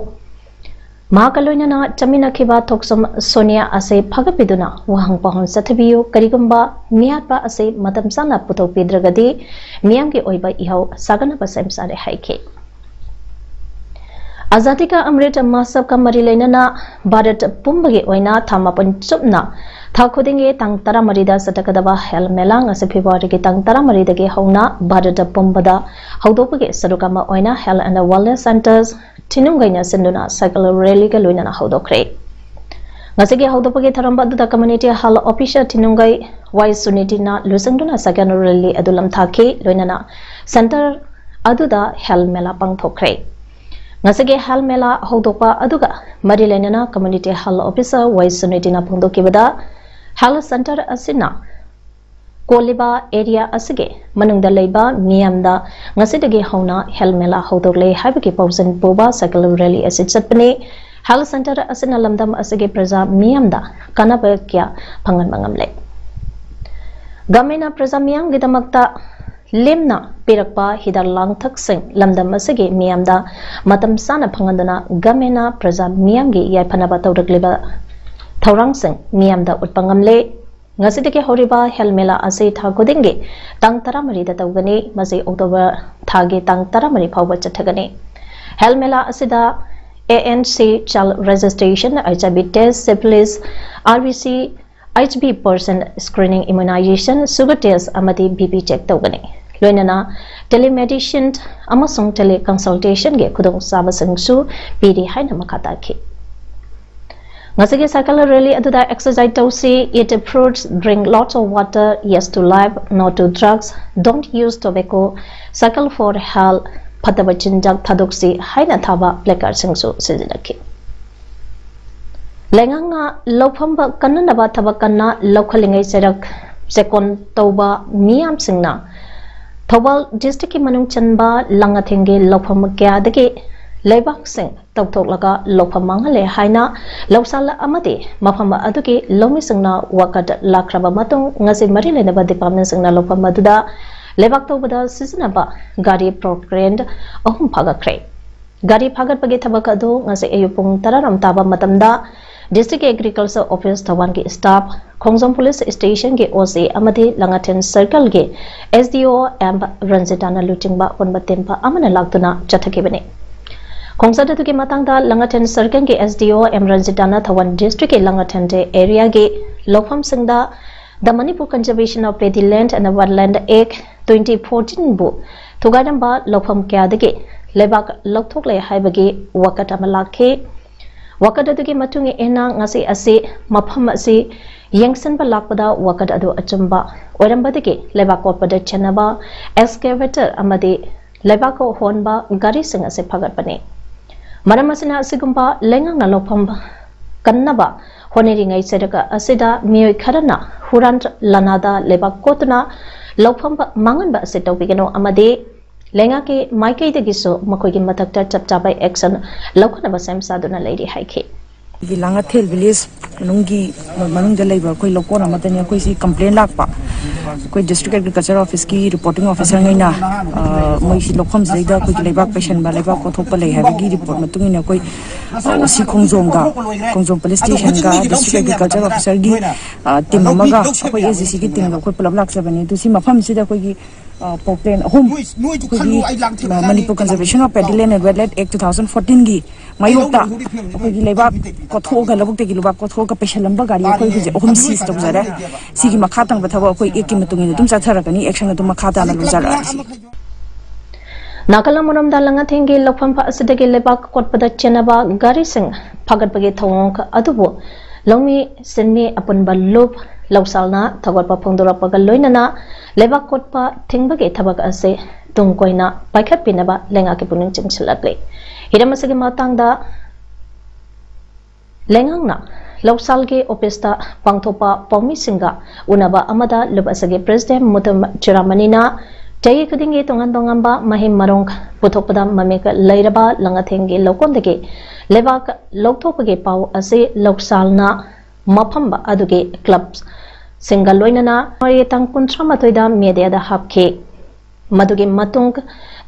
ꯃꯍꯥꯛꯀ ꯂꯣꯏꯅꯅ ꯆꯠꯃꯤꯟꯅꯈꯤꯕ ꯊꯣꯛꯆꯝ ꯁꯣꯅꯤꯌꯥ ꯑꯁꯤ ꯐꯒꯠꯄꯤꯗꯨꯅ ꯋꯥꯍꯪ ꯄꯥꯎꯍꯪ ꯆꯠꯊꯕꯤꯌꯨ꯫ ꯀꯔꯤꯒꯨꯝꯕ ꯃꯤꯍꯥꯠꯄ ꯑꯁꯤ ꯃꯇꯝ ꯆꯥꯅ ꯄꯨꯊꯣꯛꯄꯤꯗ꯭ꯔꯒꯗꯤ ꯃꯤꯌꯥꯝꯒꯤ ꯑꯣꯏꯕ ꯏꯍꯧ ꯁꯥꯒꯠꯅꯕ ꯁꯦꯝ ꯁꯥꯔꯦ ꯍꯥꯏꯈꯤ꯫ ꯑꯖꯥꯗꯤ ꯀꯥ ꯑꯃ꯭ꯔꯤꯠ ꯃꯍꯣꯠꯁꯕꯀ ꯃꯔꯤ ꯂꯩꯅꯅ ꯚꯥꯔꯠ ꯄꯨꯝꯕꯒꯤ ꯑꯣꯏꯅ ꯊꯥ ꯃꯥꯄꯟ ꯆꯨꯞꯅ ꯊꯥ ꯈꯨꯗꯤꯡꯒꯤ ꯇꯥꯡ ꯇꯔꯥꯃꯔꯤꯗ ꯆꯠꯊꯒꯗꯕ ꯍꯦꯜ ꯃꯦꯂꯥ ꯉꯁꯤ Februaryꯒꯤ ꯇꯥꯡ ꯇꯔꯥꯃꯔꯤꯗꯒꯤ ꯍꯧꯅ ꯚꯥꯔꯠ ꯄꯨꯝꯕꯗ ꯍꯧꯗꯣꯛꯄꯒꯤ ꯁꯔꯨꯛ ꯑꯃ ꯑꯣꯏꯅ Health and Wellness Centres ꯊꯤꯅꯨꯡꯒꯩꯅ ꯁꯤꯟꯗꯨꯅ cycle rallyꯒ ꯂꯣꯏꯅꯅ ꯍꯧꯗꯣꯛꯈ꯭ꯔꯦ꯫ ꯉꯁꯤꯒꯤ ꯍꯧꯗꯣꯛꯄꯒꯤ ꯊꯧꯔꯝ ꯑꯗꯨꯗ community health officer ꯊꯤꯅꯨꯡꯒꯩ ꯋꯥꯏ ꯁꯨꯅꯤꯇꯤꯅ ꯂꯨꯆꯤꯡꯗꯨꯅ cycle rally ꯑꯗꯨ ꯂꯝꯊꯥꯈꯤ꯫ ꯂꯣꯏꯅꯅ centre ꯑꯗꯨꯗ health ꯃꯦꯂꯥ ꯄꯥꯡꯊꯣꯛꯈ꯭ꯔꯦ꯫ ꯉꯁꯤꯒꯤ health ꯃꯦꯂꯥ ꯍꯧꯗꯣꯛꯄ ꯑꯗꯨꯒ ꯃꯔꯤ ꯂꯩꯅꯅ community health officer ꯋꯥꯏ ꯁꯨꯅꯤꯇꯤꯅ ꯐꯣꯡꯗꯣꯛꯈꯤꯕꯗ health centre ꯑꯁꯤꯅ ꯀꯣꯜꯂꯤꯕ ꯑꯦꯔꯤꯌꯥ ꯑꯁꯤꯒꯤ ꯃꯅꯨꯡꯗ ꯂꯩꯕ ꯃꯤꯌꯥꯝꯗ ꯉꯁꯤꯗꯒꯤ ꯍꯧꯅ ꯍꯦꯜꯊ ꯃꯦꯂꯥ ꯍꯧꯗꯣꯛꯂꯦ ꯍꯥꯏꯕꯒꯤ ꯄꯥꯎꯖꯦꯜ ꯄꯨꯕ ꯁꯥꯏꯀꯜ ꯔꯦꯂꯤ ꯑꯁꯤ ꯆꯠꯄꯅꯤ꯫ ꯍꯦꯜꯊ ꯁꯦꯟꯇꯔ ꯑꯁꯤꯅ ꯂꯝꯗꯝ ꯑꯁꯤꯒꯤ ꯄ꯭ꯔꯖꯥ ꯃꯤꯌꯥꯝꯗ ꯀꯥꯟꯅꯕ ꯀꯌꯥ ꯐꯪꯍꯟꯕ ꯉꯝꯂꯦ꯫ ꯒꯃꯦꯟꯅ ꯄ꯭ꯔꯖꯥ ꯃꯤꯌꯥꯝꯒꯤꯗꯃꯛꯇ ꯂꯦꯝꯅ ꯄꯤꯔꯛꯄ ꯍꯤꯗꯥꯛ ꯂꯥꯡꯊꯛꯁꯤꯡ ꯂꯝꯗꯝ ꯑꯁꯤꯒꯤ ꯃꯤꯌꯥꯝꯗ ꯃꯇꯝ ꯆꯥꯅ ꯐꯪꯍꯟꯗꯨꯅ ꯒꯃꯦꯟꯅ ꯄ꯭ꯔꯖꯥ ꯃꯤꯌꯥꯝꯒꯤ ꯌꯥꯏꯐꯅꯕ ꯇꯧꯔꯛꯂꯤꯕ ꯊꯧꯔꯥꯡꯁꯤꯡ ꯃꯤꯌꯥꯝꯗ ꯎꯠꯄ ꯉꯝꯂꯦ꯫ ꯉꯁꯤꯗꯒꯤ ꯍꯧꯔꯤꯕ ꯍꯦꯜꯊ ꯃꯦꯂꯥ ꯑꯁꯤ ꯊꯥ ꯈꯨꯗꯤꯡꯒꯤ ꯇꯥꯡ ꯇꯔꯥꯃꯔꯤꯗ ꯇꯧꯒꯅꯤ꯫ ꯃꯁꯤ ꯑꯣꯛꯇꯣꯕꯔ ꯊꯥꯒꯤ ꯇꯥꯡ ꯇꯔꯥꯃꯔꯤ ꯐꯥꯎꯕ ꯆꯠꯊꯒꯅꯤ꯫ ꯍꯦꯜꯊ ꯃꯦꯂꯥ ꯑꯁꯤꯗ A N C, child registration, H I V test, syphilis, R B C, H B percent screening, immunization, sugar test ꯑꯃꯗꯤ B P check ꯇꯧꯒꯅꯤ꯫ ꯂꯣꯏꯅꯅ telemedicine ꯑꯃꯁꯨꯡ teleconsultationꯒꯤ ꯈꯨꯗꯣꯡꯆꯥꯕꯁꯤꯡꯁꯨ ꯄꯤꯔꯤ ꯍꯥꯏꯅ ꯃꯈꯥ ꯇꯥꯈꯤ꯫ ꯉꯁꯤꯒꯤ ꯁꯥꯏꯀꯜ ꯔꯦꯂꯤ ꯑꯗꯨꯗ exercise ꯇꯧꯁꯤ, eat fruits, drink lots of water, yes to life, no to drugs, don't use tobacco, cycle for health, ꯐꯠꯇꯕ ꯆꯤꯟꯖꯥꯛ ꯊꯥꯗꯣꯛꯁꯤ ꯍꯥꯏꯅ ꯊꯥꯕ placardꯁꯤꯡꯁꯨ ꯁꯤꯖꯤꯟꯅꯈꯤ꯫ ꯂꯩꯉꯥꯛꯅ ꯂꯧꯐꯝ ꯀꯟꯅꯅꯕ ꯊꯕꯛ ꯀꯟꯅ ꯂꯧꯈꯠꯂꯤꯉꯩ ꯆꯩꯔꯛ ꯆꯦꯛꯀꯣꯟ ꯇꯧꯕ ꯃꯤꯌꯥꯝꯁꯤꯡꯅ ꯊꯧꯕꯥꯜ districtꯀꯤ ꯃꯅꯨꯡ ꯆꯟꯕ ꯂꯥꯡꯉꯊꯦꯜꯒꯤ ꯂꯧꯐꯝ ꯀꯌꯥꯗꯒꯤ ꯂꯩꯕꯥꯛꯁꯤꯡ ꯇꯧꯊꯣꯛꯂꯒ ꯂꯧꯐꯝ ꯃꯥꯡꯍꯜꯂꯦ ꯍꯥꯏꯅ ꯂꯧꯁꯥꯜ ꯑꯃꯗꯤ ꯃꯐꯝ ꯑꯗꯨꯒꯤ ꯂꯧꯃꯤꯁꯤꯡꯅ ꯋꯥꯀꯠ ꯂꯥꯛꯈ꯭ꯔꯕ ꯃꯇꯨꯡ ꯉꯁꯤ ꯃꯔꯤ ꯂꯩꯅꯕ departmentꯁꯤꯡꯅ ꯂꯧꯐꯝ ꯑꯗꯨꯗ ꯂꯩꯕꯥꯛ ꯇꯧꯕꯗ ꯁꯤꯖꯤꯟꯅꯕ ꯒꯥꯔꯤ plow crane ꯑꯍꯨꯝ ꯐꯥꯒꯠꯈ꯭ꯔꯦ꯫ ꯒꯥꯔꯤ ꯐꯥꯒꯠꯄꯒꯤ ꯊꯕꯛ ꯑꯗꯨ ꯉꯁꯤ ꯑꯌꯨꯛ ꯄꯨꯡ ꯇꯔꯥꯔꯣꯝ ꯇꯥꯕ ꯃꯇꯝꯗ district agriculture office ꯊꯧꯕꯥꯜꯒꯤ staff, ꯈꯣꯡꯖꯣꯝ police stationꯒꯤ O C ꯑꯃꯗꯤ Langathel circleꯒꯤ S D O M ꯔꯟꯖꯤꯇꯥꯅ ꯂꯨꯆꯤꯡꯕ ꯑꯄꯨꯟꯕ team ꯑꯃꯅ ꯂꯥꯛꯇꯨꯅ ꯆꯠꯊꯈꯤꯕꯅꯤ꯫ ꯈꯣꯡꯆꯠ ꯑꯗꯨꯒꯤ ꯃꯇꯥꯡꯗ Langathel circleꯒꯤ S D O M ꯔꯟꯖꯤꯇꯥꯅ Thoubal districtꯀꯤ Langathel areaꯒꯤ ꯂꯧꯐꯝꯁꯤꯡꯗ The Manipur Conservation of Paddy Land and Wetland Act twenty fourteenꯕꯨ ꯊꯨꯒꯥꯏꯔꯝꯕ ꯂꯧꯐꯝ ꯀꯌꯥꯗꯒꯤ ꯂꯩꯕꯥꯛ ꯂꯧꯊꯣꯛꯂꯦ ꯍꯥꯏꯕꯒꯤ ꯋꯥꯀꯠ ꯑꯃ ꯂꯥꯛꯈꯤ꯫ ꯋꯥꯀꯠ ꯑꯗꯨꯒꯤ ꯃꯇꯨꯡ ꯏꯟꯅ ꯉꯁꯤ ꯑꯁꯤ ꯃꯐꯝ ꯑꯁꯤ ꯌꯦꯡꯁꯤꯟꯕ ꯂꯥꯛꯄꯗ ꯋꯥꯀꯠ ꯑꯗꯨ ꯑꯆꯨꯝꯕ ꯑꯣꯏꯔꯝꯕꯗꯒꯤ ꯂꯩꯕꯥꯛ ꯀꯣꯠꯄꯗ ꯆꯦꯟꯅꯕ excavator ꯑꯃꯗꯤ ꯂꯩꯕꯥꯛ ꯍꯣꯟꯕ ꯒꯥꯔꯤꯁꯤꯡ ꯑꯁꯤ ꯐꯒꯠꯄꯅꯤ꯫ ꯃꯔꯝ ꯑꯁꯤꯅ ꯑꯁꯤꯒꯨꯝꯕ ꯂꯩꯉꯥꯛꯅ ꯂꯧꯐꯝ ꯀꯟꯅꯕ ꯍꯣꯠꯅꯔꯤꯉꯩ ꯆꯩꯔꯛ ꯑꯁꯤꯗ ꯃꯤꯑꯣꯏ ꯈꯔꯅ ꯍꯨꯔꯥꯟ ꯂꯥꯟꯅꯥꯗ ꯂꯩꯕꯥꯛ ꯀꯣꯠꯇꯨꯅ ꯂꯧꯐꯝ ꯃꯥꯡꯍꯟꯕ ꯑꯁꯤ ꯇꯧꯕꯤꯒꯅꯨ ꯑꯃꯗꯤ ꯂꯩꯉꯥꯛꯀꯤ ꯃꯥꯏꯀꯩꯗꯒꯤꯁꯨ ꯃꯈꯣꯏꯒꯤ ꯃꯊꯛꯇ ꯆꯞ ꯆꯥꯕ action ꯂꯧꯈꯠꯅꯕ ꯁꯦꯝ ꯁꯥꯗꯨꯅ ꯂꯩꯔꯤ ꯍꯥꯏꯈꯤ꯫ ꯑꯩꯈꯣꯏꯒꯤ ꯂꯥꯡꯉꯊꯦꯜ village ꯃꯅꯨꯡꯒꯤ, ꯃꯅꯨꯡꯗ ꯂꯩꯕ ꯑꯩꯈꯣꯏ ꯂꯧꯀꯣꯟ ꯑꯃꯗꯅꯤ ꯑꯩꯈꯣꯏꯁꯤ complain ꯂꯥꯛꯄ꯫ ꯑꯩꯈꯣꯏ district agriculture officeꯀꯤ reporting officerꯉꯩꯅ, ꯑ, ꯃꯣꯏꯁꯤ ꯂꯧꯐꯝꯁꯤꯗꯩꯗ ꯑꯩꯈꯣꯏꯒꯤ ꯂꯩꯕꯥꯛ ꯄꯩꯁꯟꯕ, ꯂꯩꯕꯥꯛ ꯀꯣꯠꯊꯣꯛꯄ ꯂꯩ ꯍꯥꯏꯕꯒꯤ report ꯃꯇꯨꯡ ꯏꯟꯅ ꯑꯩꯈꯣꯏ, ꯑ, OC ꯈꯣꯡꯖꯣꯝꯒ, ꯈꯣꯡꯖꯣꯝ police stationꯒ district agriculture officerꯒꯤ, ꯑ, team ꯑꯃꯒ ꯑꯩꯈꯣꯏ AGCꯒꯤ teamꯒ ꯑꯩꯈꯣꯏ ꯄꯨꯂꯞ ꯂꯥꯛꯆꯕꯅꯤ꯫ ꯑꯗꯨ ꯁꯤ ꯃꯐꯝꯁꯤꯗ ꯑꯩꯈꯣꯏꯒꯤ, ꯑ, pork pen ꯑꯍꯨꯝ ꯑꯩꯈꯣꯏꯒꯤ, ꯑ, Manipur Conservation of Paddy Land and Wetland Act two thousand fourteenꯒꯤ ꯃꯥꯌꯣꯛꯇ ꯑꯩꯈꯣꯏꯒꯤ ꯂꯩꯕꯥꯛ ꯀꯣꯠꯊꯣꯛꯑꯒ, ꯂꯧꯕꯨꯛꯇꯒꯤ ꯂꯩꯕꯥꯛ ꯀꯣꯠꯊꯣꯛꯑꯒ ꯄꯩꯁꯜꯂꯝꯕ ꯒꯥꯔꯤ ꯑꯩꯈꯣꯏ ꯍꯧꯖꯤꯛ ꯑꯍꯨꯝ seize ꯇꯧꯖꯔꯦ꯫ ꯁꯤꯒꯤ ꯃꯈꯥ ꯊꯪꯕ ꯊꯕꯛ ꯑꯩꯈꯣꯏ actꯀꯤ ꯃꯇꯨꯡ ꯏꯟꯅ ꯑꯗꯨꯝ ꯆꯠꯊꯔꯛꯀꯅꯤ, action ꯑꯗꯨꯝ ꯃꯈꯥ ꯇꯥꯅ ꯂꯧꯖꯔꯛꯑꯅꯤ꯫ ꯅꯥꯀꯜ ꯑꯃꯔꯣꯝꯗ ꯂꯪꯉꯥꯊꯦꯡꯒꯤ ꯂꯧꯐꯝ ꯑꯁꯤꯗꯒꯤ ꯂꯩꯕꯥꯛ ꯀꯣꯠꯄꯗ ꯆꯦꯟꯅꯕ ꯒꯥꯔꯤꯁꯤꯡ ꯐꯥꯒꯠꯄꯒꯤ ꯊꯧꯑꯣꯡ ꯑꯗꯨꯕꯨ ꯂꯧꯃꯤ ꯁꯤꯟꯃꯤ ꯑꯄꯨꯟꯕ ꯂꯨꯞ ꯂꯧꯁꯥꯜꯅ ꯊꯧꯒꯠꯄ ꯐꯣꯡꯗꯣꯔꯛꯄꯒ ꯂꯣꯏꯅꯅ ꯂꯩꯕꯥꯛ ꯀꯣꯠꯄ ꯊꯤꯡꯕꯒꯤ ꯊꯕꯛ ꯑꯁꯤ ꯇꯨꯡ ꯀꯣꯏꯅ ꯄꯥꯏꯈꯠꯄꯤꯅꯕ ꯂꯩꯉꯥꯛꯀꯤ ꯄꯨꯛꯅꯤꯡ ꯆꯤꯡꯁꯤꯜꯂꯛꯂꯤ꯫ ꯍꯤꯔꯝ ꯑꯁꯤꯒꯤ ꯃꯇꯥꯡꯗ ꯂꯩꯉꯥꯛꯅ ꯂꯧꯁꯥꯜꯒꯤ officeꯇ ꯄꯥꯡꯊꯣꯛꯄ ꯄꯥꯎꯃꯤꯁꯤꯡꯒ ꯎꯅꯕ ꯑꯃꯗ ꯂꯨꯞ ꯑꯁꯤꯒꯤ president ꯃꯨꯇꯨꯝ ꯆꯨꯔꯥꯃꯅꯤꯅ ꯆꯍꯤ ꯈꯨꯗꯤꯡꯒꯤ ꯇꯣꯉꯥꯟ ꯇꯣꯉꯥꯟꯕ ꯃꯍꯩ ꯃꯔꯣꯡ ꯄꯨꯊꯣꯛꯄꯗ ꯃꯃꯤꯡ ꯂꯩꯔꯕ ꯂꯪꯉꯥꯊꯦꯡꯒꯤ ꯂꯧꯀꯣꯟꯗꯒꯤ ꯂꯩꯕꯥꯛ ꯂꯧꯊꯣꯛꯄꯒꯤ ꯄꯥꯎ ꯑꯁꯤ ꯂꯧꯁꯥꯜꯅ ꯃꯐꯝ ꯑꯗꯨꯒꯤ clubꯁꯤꯡꯒ ꯂꯣꯏꯅꯅ ꯇꯥꯡ ꯀꯨꯟꯊ꯭ꯔꯥ ꯃꯥꯊꯣꯏꯗ mediaꯗ ꯍꯥꯞꯈꯤ꯫ ꯃꯗꯨꯒꯤ ꯃꯇꯨꯡ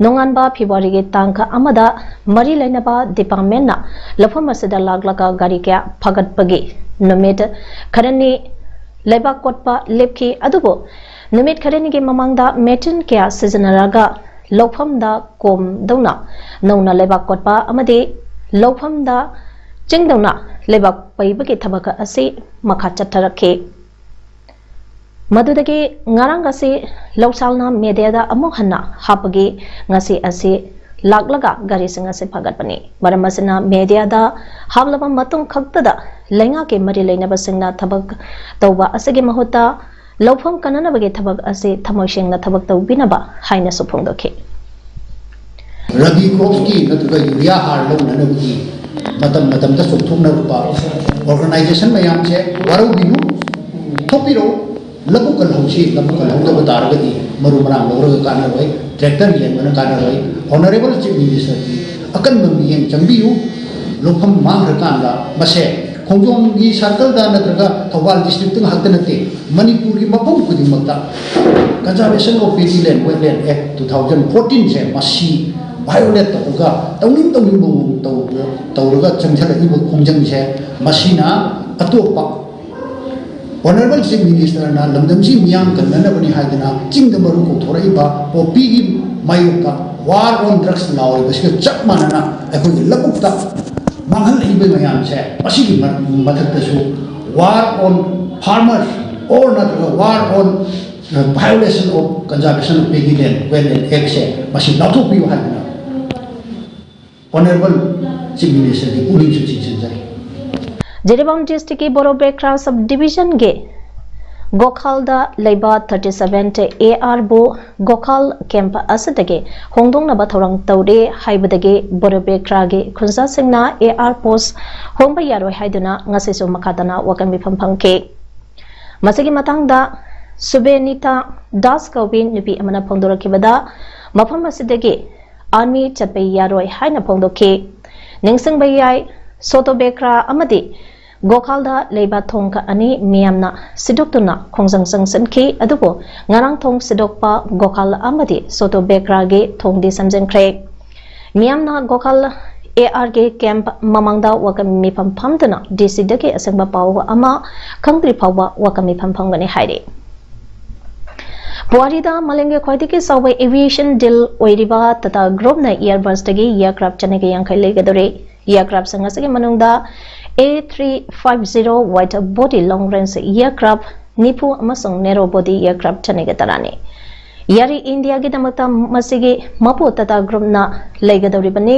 ꯅꯣꯡꯉꯥꯟꯕ Februaryꯒꯤ ꯇꯥꯡ ꯑꯃꯗ ꯃꯔꯤ ꯂꯩꯅꯕ departmentꯅ ꯂꯧꯐꯝ ꯑꯁꯤꯗ ꯂꯥꯛꯂꯒ ꯒꯥꯔꯤ ꯀꯌꯥ ꯐꯒꯠꯄꯒꯤ ꯅꯨꯃꯤꯠ ꯈꯔꯅꯤ ꯂꯩꯕꯥꯛ ꯀꯣꯠꯄ ꯂꯦꯞꯈꯤ꯫ ꯑꯗꯨꯕꯨ ꯅꯨꯃꯤꯠ ꯈꯔꯅꯤꯒꯤ ꯃꯃꯥꯡꯗ machine ꯀꯌꯥ ꯁꯤꯖꯤꯟꯅꯔꯒ ꯂꯧꯐꯝꯗ ꯀꯣꯝꯗꯧꯅ ꯅꯧꯅ ꯂꯩꯕꯥꯛ ꯀꯣꯠꯄ ꯑꯃꯗꯤ ꯂꯧꯐꯝꯗ ꯆꯤꯡꯗꯧꯅ ꯂꯩꯕꯥꯛ ꯄꯩꯕꯒꯤ ꯊꯕꯛ ꯑꯁꯤ ꯃꯈꯥ ꯆꯠꯊꯔꯛꯈꯤ꯫ ꯃꯗꯨꯗꯒꯤ ꯉꯔꯥꯡ ꯑꯁꯤ ꯂꯧꯁꯥꯜꯅ mediaꯗ ꯑꯃꯨꯛ ꯍꯟꯅ ꯍꯥꯞꯄꯒꯤ ꯉꯁꯤ ꯑꯁꯤ ꯂꯥꯛꯂꯒ ꯒꯥꯔꯤꯁꯤꯡ ꯑꯁꯤ ꯐꯒꯠꯄꯅꯤ꯫ ꯃꯔꯝ ꯑꯁꯤꯅ mediaꯗ ꯍꯥꯞꯂꯕ ꯃꯇꯨꯡ ꯈꯛꯇꯗ ꯂꯩꯉꯥꯛꯀꯤ ꯃꯔꯤ ꯂꯩꯅꯕꯁꯤꯡꯅ ꯊꯕꯛ ꯇꯧꯕ ꯑꯁꯤꯒꯤ ꯃꯍꯨꯠꯇ ꯂꯧꯐꯝ ꯀꯟꯅꯅꯕꯒꯤ ꯊꯕꯛ ꯑꯁꯤ ꯊꯃꯣꯏ ꯁꯦꯡꯅ ꯊꯕꯛ ꯇꯧꯕꯤꯅꯕ ꯍꯥꯏꯅꯁꯨ ꯐꯣꯡꯗꯣꯛꯈꯤ꯫ ꯔꯕꯤ cropsꯀꯤ ꯅꯠꯇ꯭ꯔꯒ ꯌꯨꯔꯤꯌꯥ ꯍꯥꯔ ꯂꯧꯅꯅꯕꯒꯤ ꯃꯇꯝ ꯃꯇꯝꯗ ꯆꯣꯡꯊꯣꯛꯅꯔꯛꯄ ꯑꯣꯔꯒꯅꯥꯏꯖꯦꯁꯟ ꯃꯌꯥꯝꯁꯦ ꯋꯥꯔꯧꯕꯤꯅꯨ, ꯊꯣꯛꯄꯤꯔꯛꯎ꯫ ꯂꯧꯕꯨꯛꯀ ꯂꯧꯍꯧꯁꯤ, ꯂꯧꯕꯨꯛꯀ ꯂꯧꯍꯧꯗꯕ ꯇꯥꯔꯒꯗꯤ ꯃꯔꯨ ꯃꯔꯥꯡ ꯂꯧꯔꯒ ꯀꯥꯟꯅꯔꯣꯏ, ꯇ꯭ꯔꯦꯛꯇꯔ ꯌꯦꯟꯕꯅ ꯀꯥꯟꯅꯔꯣꯏ꯫ ꯑꯣꯅꯔꯦꯕꯜ ꯆꯤꯐ ꯃꯤꯅꯤꯁꯇꯔꯒꯤ ꯑꯀꯟꯕ ꯃꯤꯠꯌꯦꯡ ꯆꯪꯕꯤꯌꯨ꯫ ꯂꯧꯐꯝ ꯃꯥꯡꯈ꯭ꯔꯀꯥꯟꯗ ꯃꯁꯦ ꯈꯣꯡꯖꯣꯝꯒꯤ ꯁꯥꯔꯀꯜꯗ ꯅꯠꯇ꯭ꯔꯒ ꯊꯧꯕꯥꯜ ꯗꯤꯁꯇ꯭ꯔꯤꯛꯇ ꯉꯥꯛꯇ ꯅꯠꯇꯦ, ꯃꯅꯤꯄꯨꯔꯒꯤ ꯃꯐꯝ ꯈꯨꯗꯤꯡꯃꯛꯇ Conservation of Paddy Land Wetland Act two thousand fourteen ꯁꯦ ꯃꯁꯤ ꯚꯥꯏꯑꯣꯂꯦꯠ ꯇꯧꯔꯒ ꯇꯧꯅꯤꯡ ꯇꯧꯅꯤꯡꯕ ꯃꯑꯣꯡ ꯇꯧ-, ꯇꯧꯔꯒ ꯆꯪꯁꯤꯜꯂꯛꯂꯤꯕ ꯈꯣꯡꯖꯪꯁꯦ, ꯃꯁꯤꯅ ꯑꯇꯣꯞꯄ ꯑꯣꯅꯔꯦꯕꯜ ꯆꯤꯐ ꯃꯤꯅꯤꯁꯇꯔꯅ ꯂꯝꯗꯝꯁꯤ ꯃꯤꯌꯥꯝ ꯀꯟꯅꯅꯕꯅꯤ ꯍꯥꯏꯗꯅ ꯆꯤꯡꯗ ꯃꯔꯨ ꯀꯧꯊꯣꯔꯛꯏꯕ ꯄꯣꯄꯤꯒꯤ ꯃꯥꯌꯣꯛꯇ War on Drugs ꯂꯥꯎꯔꯤꯕꯁꯤꯒ ꯆꯞ ꯃꯥꯟꯅꯅ ꯑꯩꯈꯣꯏꯒꯤ ꯂꯧꯕꯨꯛꯇ ꯃꯥꯡꯍꯜꯂꯛꯏꯕ ꯃꯌꯥꯝꯁꯦ, ꯃꯁꯤꯒꯤ ꯃ-, ꯃꯊꯛꯇꯁꯨ War on Farmers or ꯅꯠꯇ꯭ꯔꯒ War on, uh, Violation of Conservation of Paddy Land Wetland Act ꯁꯦ ꯃꯁꯤ ꯂꯥꯎꯊꯣꯛꯄꯤꯌꯨ ꯍꯥꯏꯗꯅ ꯑꯣꯅꯔꯦꯕꯜ ꯆꯤꯐ ꯃꯤꯅꯤꯁꯇꯔꯒꯤ ꯄꯨꯛꯅꯤꯡꯁꯨ ꯆꯤꯡꯁꯤꯟꯖꯔꯤ꯫ ꯖꯤꯔꯤꯕꯥꯝ ꯗꯤꯁꯇ꯭ꯔꯤꯛꯀꯤ ꯕꯣꯔꯣꯕꯦꯈ꯭ꯔꯥ ꯁꯕ ꯗꯤꯕꯤꯖꯟꯒꯤ ꯒꯣꯈꯥꯜꯗ ꯂꯩꯕ thirty seven A R ꯕꯨ ꯒꯣꯈꯥꯜ ꯀꯦꯝꯞ ꯑꯁꯤꯗꯒꯤ ꯍꯣꯡꯗꯣꯛꯅꯕ ꯊꯧꯔꯥꯡ ꯇꯧꯔꯦ ꯍꯥꯏꯕꯗꯒꯤ ꯕꯣꯔꯣꯕꯦꯈ꯭ꯔꯥꯒꯤ ꯈꯨꯟꯖꯥꯁꯤꯡꯅ A R ꯄꯣꯁ ꯍꯣꯡꯕ ꯌꯥꯔꯣꯏ ꯍꯥꯏꯗꯨꯅ ꯉꯁꯤꯁꯨ ꯃꯈꯥ ꯇꯥꯅ ꯋꯥꯀꯟ ꯃꯤꯐꯝ ꯐꯝꯈꯤ꯫ ꯃꯁꯤꯒꯤ ꯃꯇꯥꯡꯗ ꯁꯨꯕꯦꯅꯤꯇꯥ ꯗꯥꯁ ꯀꯧꯕꯤ ꯅꯨꯄꯤ ꯑꯃꯅ ꯐꯣꯡꯗꯣꯔꯛꯈꯤꯕꯗ, ꯃꯐꯝ ꯑꯁꯤꯗꯒꯤ ꯑꯥꯔꯃꯤ ꯆꯠꯄ ꯌꯥꯔꯣꯏ ꯍꯥꯏꯅ ꯐꯣꯡꯗꯣꯛꯈꯤ꯫ ꯅꯤꯡꯁꯤꯡꯕ ꯌꯥꯏ, ꯁꯣꯇꯣꯕꯦꯈ꯭ꯔꯥ ꯑꯃꯗꯤ ꯒꯣꯈꯥꯜꯗ ꯂꯩꯕ ꯊꯣꯡ ꯑꯅꯤ ꯃꯤꯌꯥꯝꯅ ꯁꯤꯗꯣꯛꯇꯨꯅ ꯈꯣꯡꯖꯪ ꯆꯪꯁꯤꯟꯈꯤ, ꯑꯗꯨꯕꯨ ꯉꯔꯥꯡ ꯊꯣꯡ ꯁꯤꯗꯣꯛꯄ ꯒꯣꯈꯥꯜ ꯑꯃꯗꯤ ꯁꯣꯇꯣꯕꯦꯈ꯭ꯔꯥꯒꯤ ꯊꯣꯡꯗꯤ ꯁꯦꯝꯖꯤꯟꯈ꯭ꯔꯦ꯫ ꯃꯤꯌꯥꯝꯅ ꯒꯣꯈꯥꯜ A R ꯒꯤ ꯀꯦꯝꯞ ꯃꯃꯥꯡꯗ ꯋꯥꯀꯟ ꯃꯤꯐꯝ ꯐꯝꯗꯨꯅ D C ꯗꯒꯤ ꯑꯁꯦꯡꯕ ꯄꯥꯎ ꯑꯃ ꯈꯪꯗ꯭ꯔꯤ ꯐꯥꯎꯕ ꯋꯥꯀꯟ ꯃꯤꯐꯝ ꯐꯝꯒꯅꯤ ꯍꯥꯏꯔꯤ꯫ ꯄꯨꯋꯥꯔꯤꯗ ꯃꯥꯂꯦꯝꯒꯤ ꯈ꯭ꯋꯥꯏꯗꯒꯤ ꯆꯥꯎꯕ aviation deal ꯑꯣꯏꯔꯤꯕ Tata Groupꯅ Airbusꯇꯒꯤ aircraft ꯆꯅꯤꯒ ꯌꯥꯡꯈꯩ ꯂꯩꯒꯗꯧꯔꯦ꯫ Aircraftꯁꯤꯡ ꯑꯁꯤꯒꯤ ꯃꯅꯨꯡꯗ A three five zero wide body long range aircraft ꯅꯤꯐꯨ ꯑꯃꯁꯨꯡ narrow body aircraft ꯆꯅꯤꯒ ꯇꯔꯥꯅꯤ꯫ Air Indiaꯒꯤꯗꯃꯛꯇ ꯃꯁꯤꯒꯤ ꯃꯄꯨ Tata Groupꯅ ꯂꯩꯒꯗꯧꯔꯤꯕꯅꯤ꯫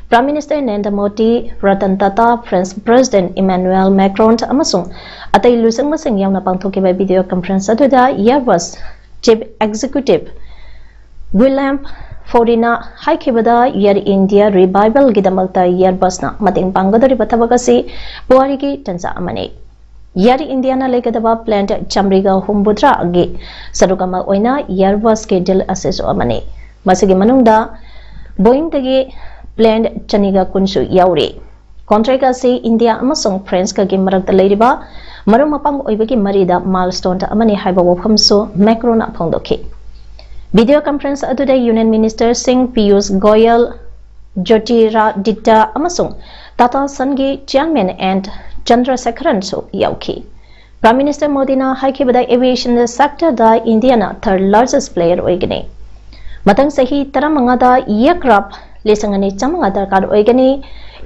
Prime Minister Narendra Modi, Ratan Tata, French President Emmanuel Macron ꯑꯃꯁꯨꯡ ꯑꯇꯩ ꯂꯨꯆꯤꯡꯕꯁꯤꯡ ꯌꯥꯎꯅ ꯄꯥꯡꯊꯣꯛꯈꯤꯕ video conference ꯑꯗꯨꯗ Airbus Chief Executive Guillaume ꯐꯣꯔꯤꯅ ꯍꯥꯏꯈꯤꯕꯗ, Air India revivalꯒꯤꯗꯃꯛꯇ Airbusꯅ ꯃꯇꯦꯡ ꯄꯥꯡꯒꯗꯧꯔꯤꯕ ꯊꯕꯛ ꯑꯁꯤ ꯄꯨꯋꯥꯔꯤꯒꯤ ꯇꯥꯟꯖꯥ ꯑꯃꯅꯤ꯫ Air Indiaꯅ ꯂꯩꯒꯗꯕ plane ꯆꯥꯃꯔꯤꯒ ꯍꯨꯝꯐꯨꯇꯔꯥꯒꯤ ꯁꯔꯨꯛ ꯑꯃ ꯑꯣꯏꯅ Airbusꯀꯤ deal ꯑꯁꯤꯁꯨ ꯑꯃꯅꯤ꯫ ꯃꯁꯤꯒꯤ ꯃꯅꯨꯡꯗ Boeingꯗꯒꯤ plane ꯆꯅꯤꯒ ꯀꯨꯟꯁꯨ ꯌꯥꯎꯔꯤ꯫ Contract ꯑꯁꯤ ꯏꯟꯗꯤꯌꯥ ꯑꯃꯁꯨꯡ ꯐ꯭ꯔꯦꯟꯁꯀꯒꯤ ꯃꯔꯛꯇ ꯂꯩꯔꯤꯕ ꯃꯔꯨꯞ ꯃꯄꯥꯡ ꯑꯣꯏꯕꯒꯤ ꯃꯔꯤꯗ milestone ꯑꯃꯅꯤ ꯍꯥꯏꯕ ꯋꯥꯐꯝꯁꯨ ꯃꯦꯀ꯭ꯔꯣꯟꯅ ꯐꯣꯡꯗꯣꯛꯈꯤ꯫ Video conference ꯑꯗꯨꯗ Union Minister ꯁꯤꯡ ꯄꯤꯌꯨꯁ ꯒꯣꯌꯜ, ꯖ꯭ꯌꯣꯇꯤꯔꯥꯗꯤꯇ꯭ꯌ ꯑꯃꯁꯨꯡ ꯇꯥꯇꯥ ꯁꯟꯒꯤ chairman ꯑꯦꯟ ꯆꯟꯗ꯭ꯔꯁꯦꯈꯔꯟꯁꯨ ꯌꯥꯎꯈꯤ꯫ Prime Minister ꯃꯣꯗꯤꯅ ꯍꯥꯏꯈꯤꯕꯗ, aviation sectorꯗ ꯏꯟꯗꯤꯌꯥꯅ third largest player ꯑꯣꯏꯒꯅꯤ꯫ ꯃꯊꯪ ꯆꯍꯤ ꯇꯔꯥꯃꯉꯥꯗ aircraft ꯂꯤꯁꯤꯡ ꯑꯅꯤ ꯆꯥꯃꯉꯥ ꯗꯔꯀꯥꯔ ꯑꯣꯏꯒꯅꯤ꯫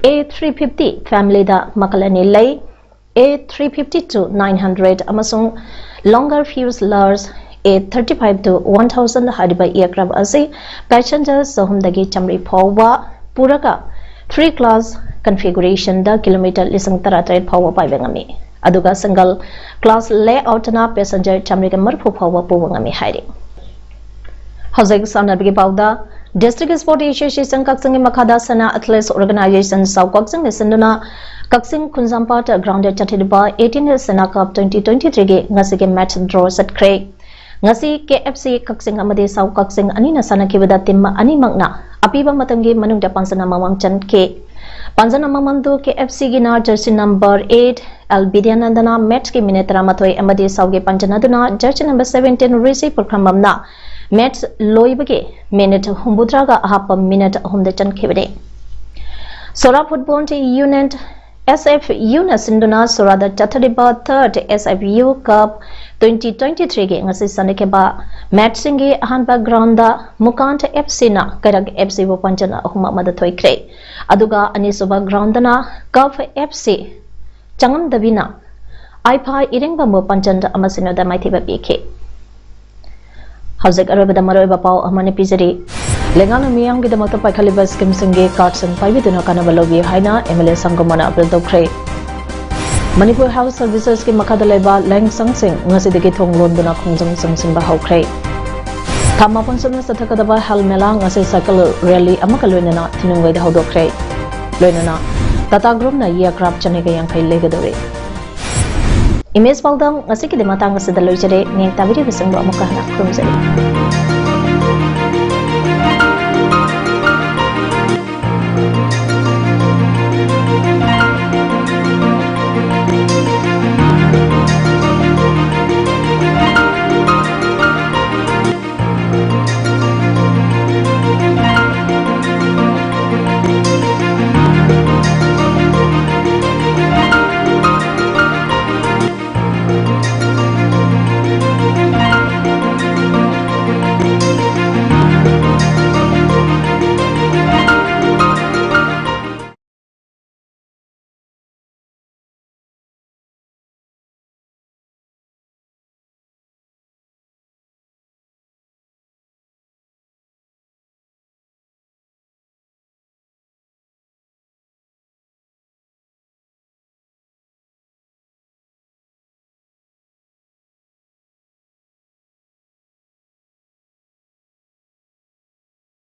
A three fifty familyꯗ ꯃꯈꯜ ꯑꯅꯤ ꯂꯩ, A three fifty to nine hundred ꯑꯃꯁꯨꯡ longer fuselage A thirty five to one thousand ꯍꯥꯏꯔꯤꯕ aircraft ꯑꯁꯤ passenger ꯆꯍꯨꯝꯗꯒꯤ ꯆꯥꯃꯔꯤ ꯐꯥꯎꯕ ꯄꯨꯔꯒ three class configurationꯗ kilometre ꯂꯤꯁꯤꯡ ꯇꯔꯥꯇꯔꯦꯠ ꯐꯥꯎꯕ ꯄꯥꯏꯕ ꯉꯝꯃꯤ꯫ ꯑꯗꯨꯒ single class layoutꯅ passenger ꯆꯥꯃꯔꯤꯒ ꯃꯔꯤꯐꯨ ꯐꯥꯎꯕ ꯄꯨꯕ ꯉꯝꯃꯤ ꯍꯥꯏꯔꯤ꯫ ꯍꯧꯖꯤꯛ ꯁꯥꯟꯅꯕꯒꯤ ꯄꯥꯎꯗ, District Sport Association ꯀꯛꯆꯤꯡꯒꯤ ꯃꯈꯥꯗ Sana Athletes Organisation ꯁꯥꯎ ꯀꯛꯆꯤꯡꯅ ꯁꯤꯟꯗꯨꯅ ꯀꯛꯆꯤꯡ ꯈꯨꯟꯖꯥꯝꯄꯥꯠ groundꯗ ꯆꯠꯊꯔꯤꯕ eighteen Sana Cup twenty twenty-threeꯒꯤ ꯉꯁꯤꯒꯤ match draw ꯆꯠꯈ꯭ꯔꯦ꯫ ꯉꯁꯤ KFC ꯀꯛꯆꯤꯡ ꯑꯃꯗꯤ ꯁꯥꯎ ꯀꯛꯆꯤꯡ ꯑꯅꯤꯅ ꯁꯥꯟꯅꯈꯤꯕꯗ team ꯑꯅꯤꯃꯛꯅ ꯑꯄꯤꯕ ꯃꯇꯝꯒꯤ ꯃꯅꯨꯡꯗ ꯄꯥꯟꯖꯅ ꯃꯃꯥꯡ ꯆꯟꯈꯤ꯫ ꯄꯥꯟꯖꯅ ꯃꯃꯥꯡꯗꯨ KFCꯒꯤꯅ jersey number eight ꯑꯦꯜ ꯕꯤꯗ꯭ꯌꯥꯅꯟꯗꯅ matchꯀꯤ minute ꯇꯔꯥꯃꯥꯊꯣꯏ ꯑꯃꯗꯤ ꯁꯥꯎꯒꯤ ꯄꯥꯟꯖꯅꯗꯨꯅ jersey number seventeen ꯔꯤꯁꯤ ꯄꯨꯈ꯭ꯔꯝꯕꯝꯅ match ꯂꯣꯏꯕꯒꯤ minute ꯍꯨꯝꯐꯨꯇꯔꯥꯒ ꯑꯍꯥꯞꯄ minute ꯑꯍꯨꯝꯗ ꯆꯟꯈꯤꯕꯅꯤ꯫ ꯁꯣꯔꯥ Football Union SFUꯅ ꯁꯤꯟꯗꯨꯅ ꯁꯣꯔꯥꯗ ꯆꯠꯊꯔꯤꯕ third SFU Cup twenty twenty-threeꯒꯤ ꯉꯁꯤ ꯁꯥꯟꯅꯈꯤꯕ matchꯁꯤꯡꯒꯤ ꯑꯍꯥꯟꯕ groundꯗ ꯃꯨꯀꯥꯟ FCꯅ ꯀꯩꯔꯛ FCꯕꯨ ꯄꯥꯟꯖꯅ ꯑꯍꯨꯝ ꯑꯃꯗ ꯊꯣꯏꯈ꯭ꯔꯦ꯫ ꯑꯗꯨꯒ ꯑꯅꯤꯁꯨꯕ groundꯗꯅ ꯀꯐ FC ꯆꯉꯝꯗꯕꯤꯅ ꯑꯥꯏꯐꯥ ꯏꯔꯦꯡꯕꯝꯕꯨ ꯄꯥꯟꯖꯟ ꯑꯃ ꯁꯤꯅꯣꯗ ꯃꯥꯏꯊꯤꯕ ꯄꯤꯈꯤ꯫ ꯍꯧꯖꯤꯛ ꯑꯔꯣꯏꯕꯗ ꯃꯔꯨꯑꯣꯏꯕ ꯄꯥꯎ ꯑꯃꯅ ꯄꯤꯖꯔꯤ꯫ ꯂꯩꯉꯥꯛꯅ ꯃꯤꯌꯥꯝꯒꯤꯗꯃꯛꯇ ꯄꯥꯏꯈꯠꯂꯤꯕ schemeꯁꯤꯡꯒꯤ cardꯁꯤꯡ ꯄꯥꯏꯕꯤꯗꯨꯅ ꯀꯥꯟꯅꯕ ꯂꯧꯕꯤꯌꯨ ꯍꯥꯏꯅ MLA ꯁꯪꯒꯨꯃꯅ appeal ꯇꯧꯈ꯭ꯔꯦ꯫ ꯃꯅꯤꯄꯨꯔ Health Servicesꯀꯤ ꯃꯈꯥꯗ ꯂꯩꯕ ꯂꯥꯏꯌꯦꯡꯁꯪꯁꯤꯡ ꯉꯁꯤꯗꯒꯤ ꯊꯣꯡ ꯂꯣꯟꯗꯨꯅ ꯈꯣꯡꯖꯪ ꯆꯪꯁꯤꯟꯕ ꯍꯧꯈ꯭ꯔꯦ꯫ ꯊꯥ ꯃꯥꯄꯟ ꯆꯨꯞꯅ ꯆꯠꯊꯒꯗꯕ ꯍꯦꯜ ꯃꯦꯂꯥ ꯉꯁꯤ ꯁꯥꯏꯀꯜ ꯔꯦꯂꯤ ꯑꯃꯒ ꯂꯣꯏꯅꯅ ꯊꯤꯅꯨꯡꯒꯩꯗ ꯍꯧꯗꯣꯛꯈ꯭ꯔꯦ꯫ ꯂꯣꯏꯅꯅ ꯇꯥꯇꯥ ꯒ꯭ꯔꯨꯞꯅ ꯌꯦꯛ ꯀ꯭ꯔꯥꯐ ꯆꯅꯤꯒ ꯌꯥꯡꯈꯩ ꯂꯩꯒꯗꯧꯔꯤ꯫ ꯏꯃꯦꯖ ꯄꯥꯎꯗꯝ ꯉꯁꯤꯒꯤꯗꯤ ꯃꯇꯥꯡ ꯑꯁꯤꯗ ꯂꯣꯏꯖꯔꯦ꯫ ꯃꯤꯠꯌꯦꯡ ꯇꯥꯕꯤꯔꯤꯕꯁꯤꯡꯕꯨ ꯑꯃꯨꯛꯀ ꯍꯟꯅ ꯈꯨꯔꯨꯝꯖꯔꯤ꯫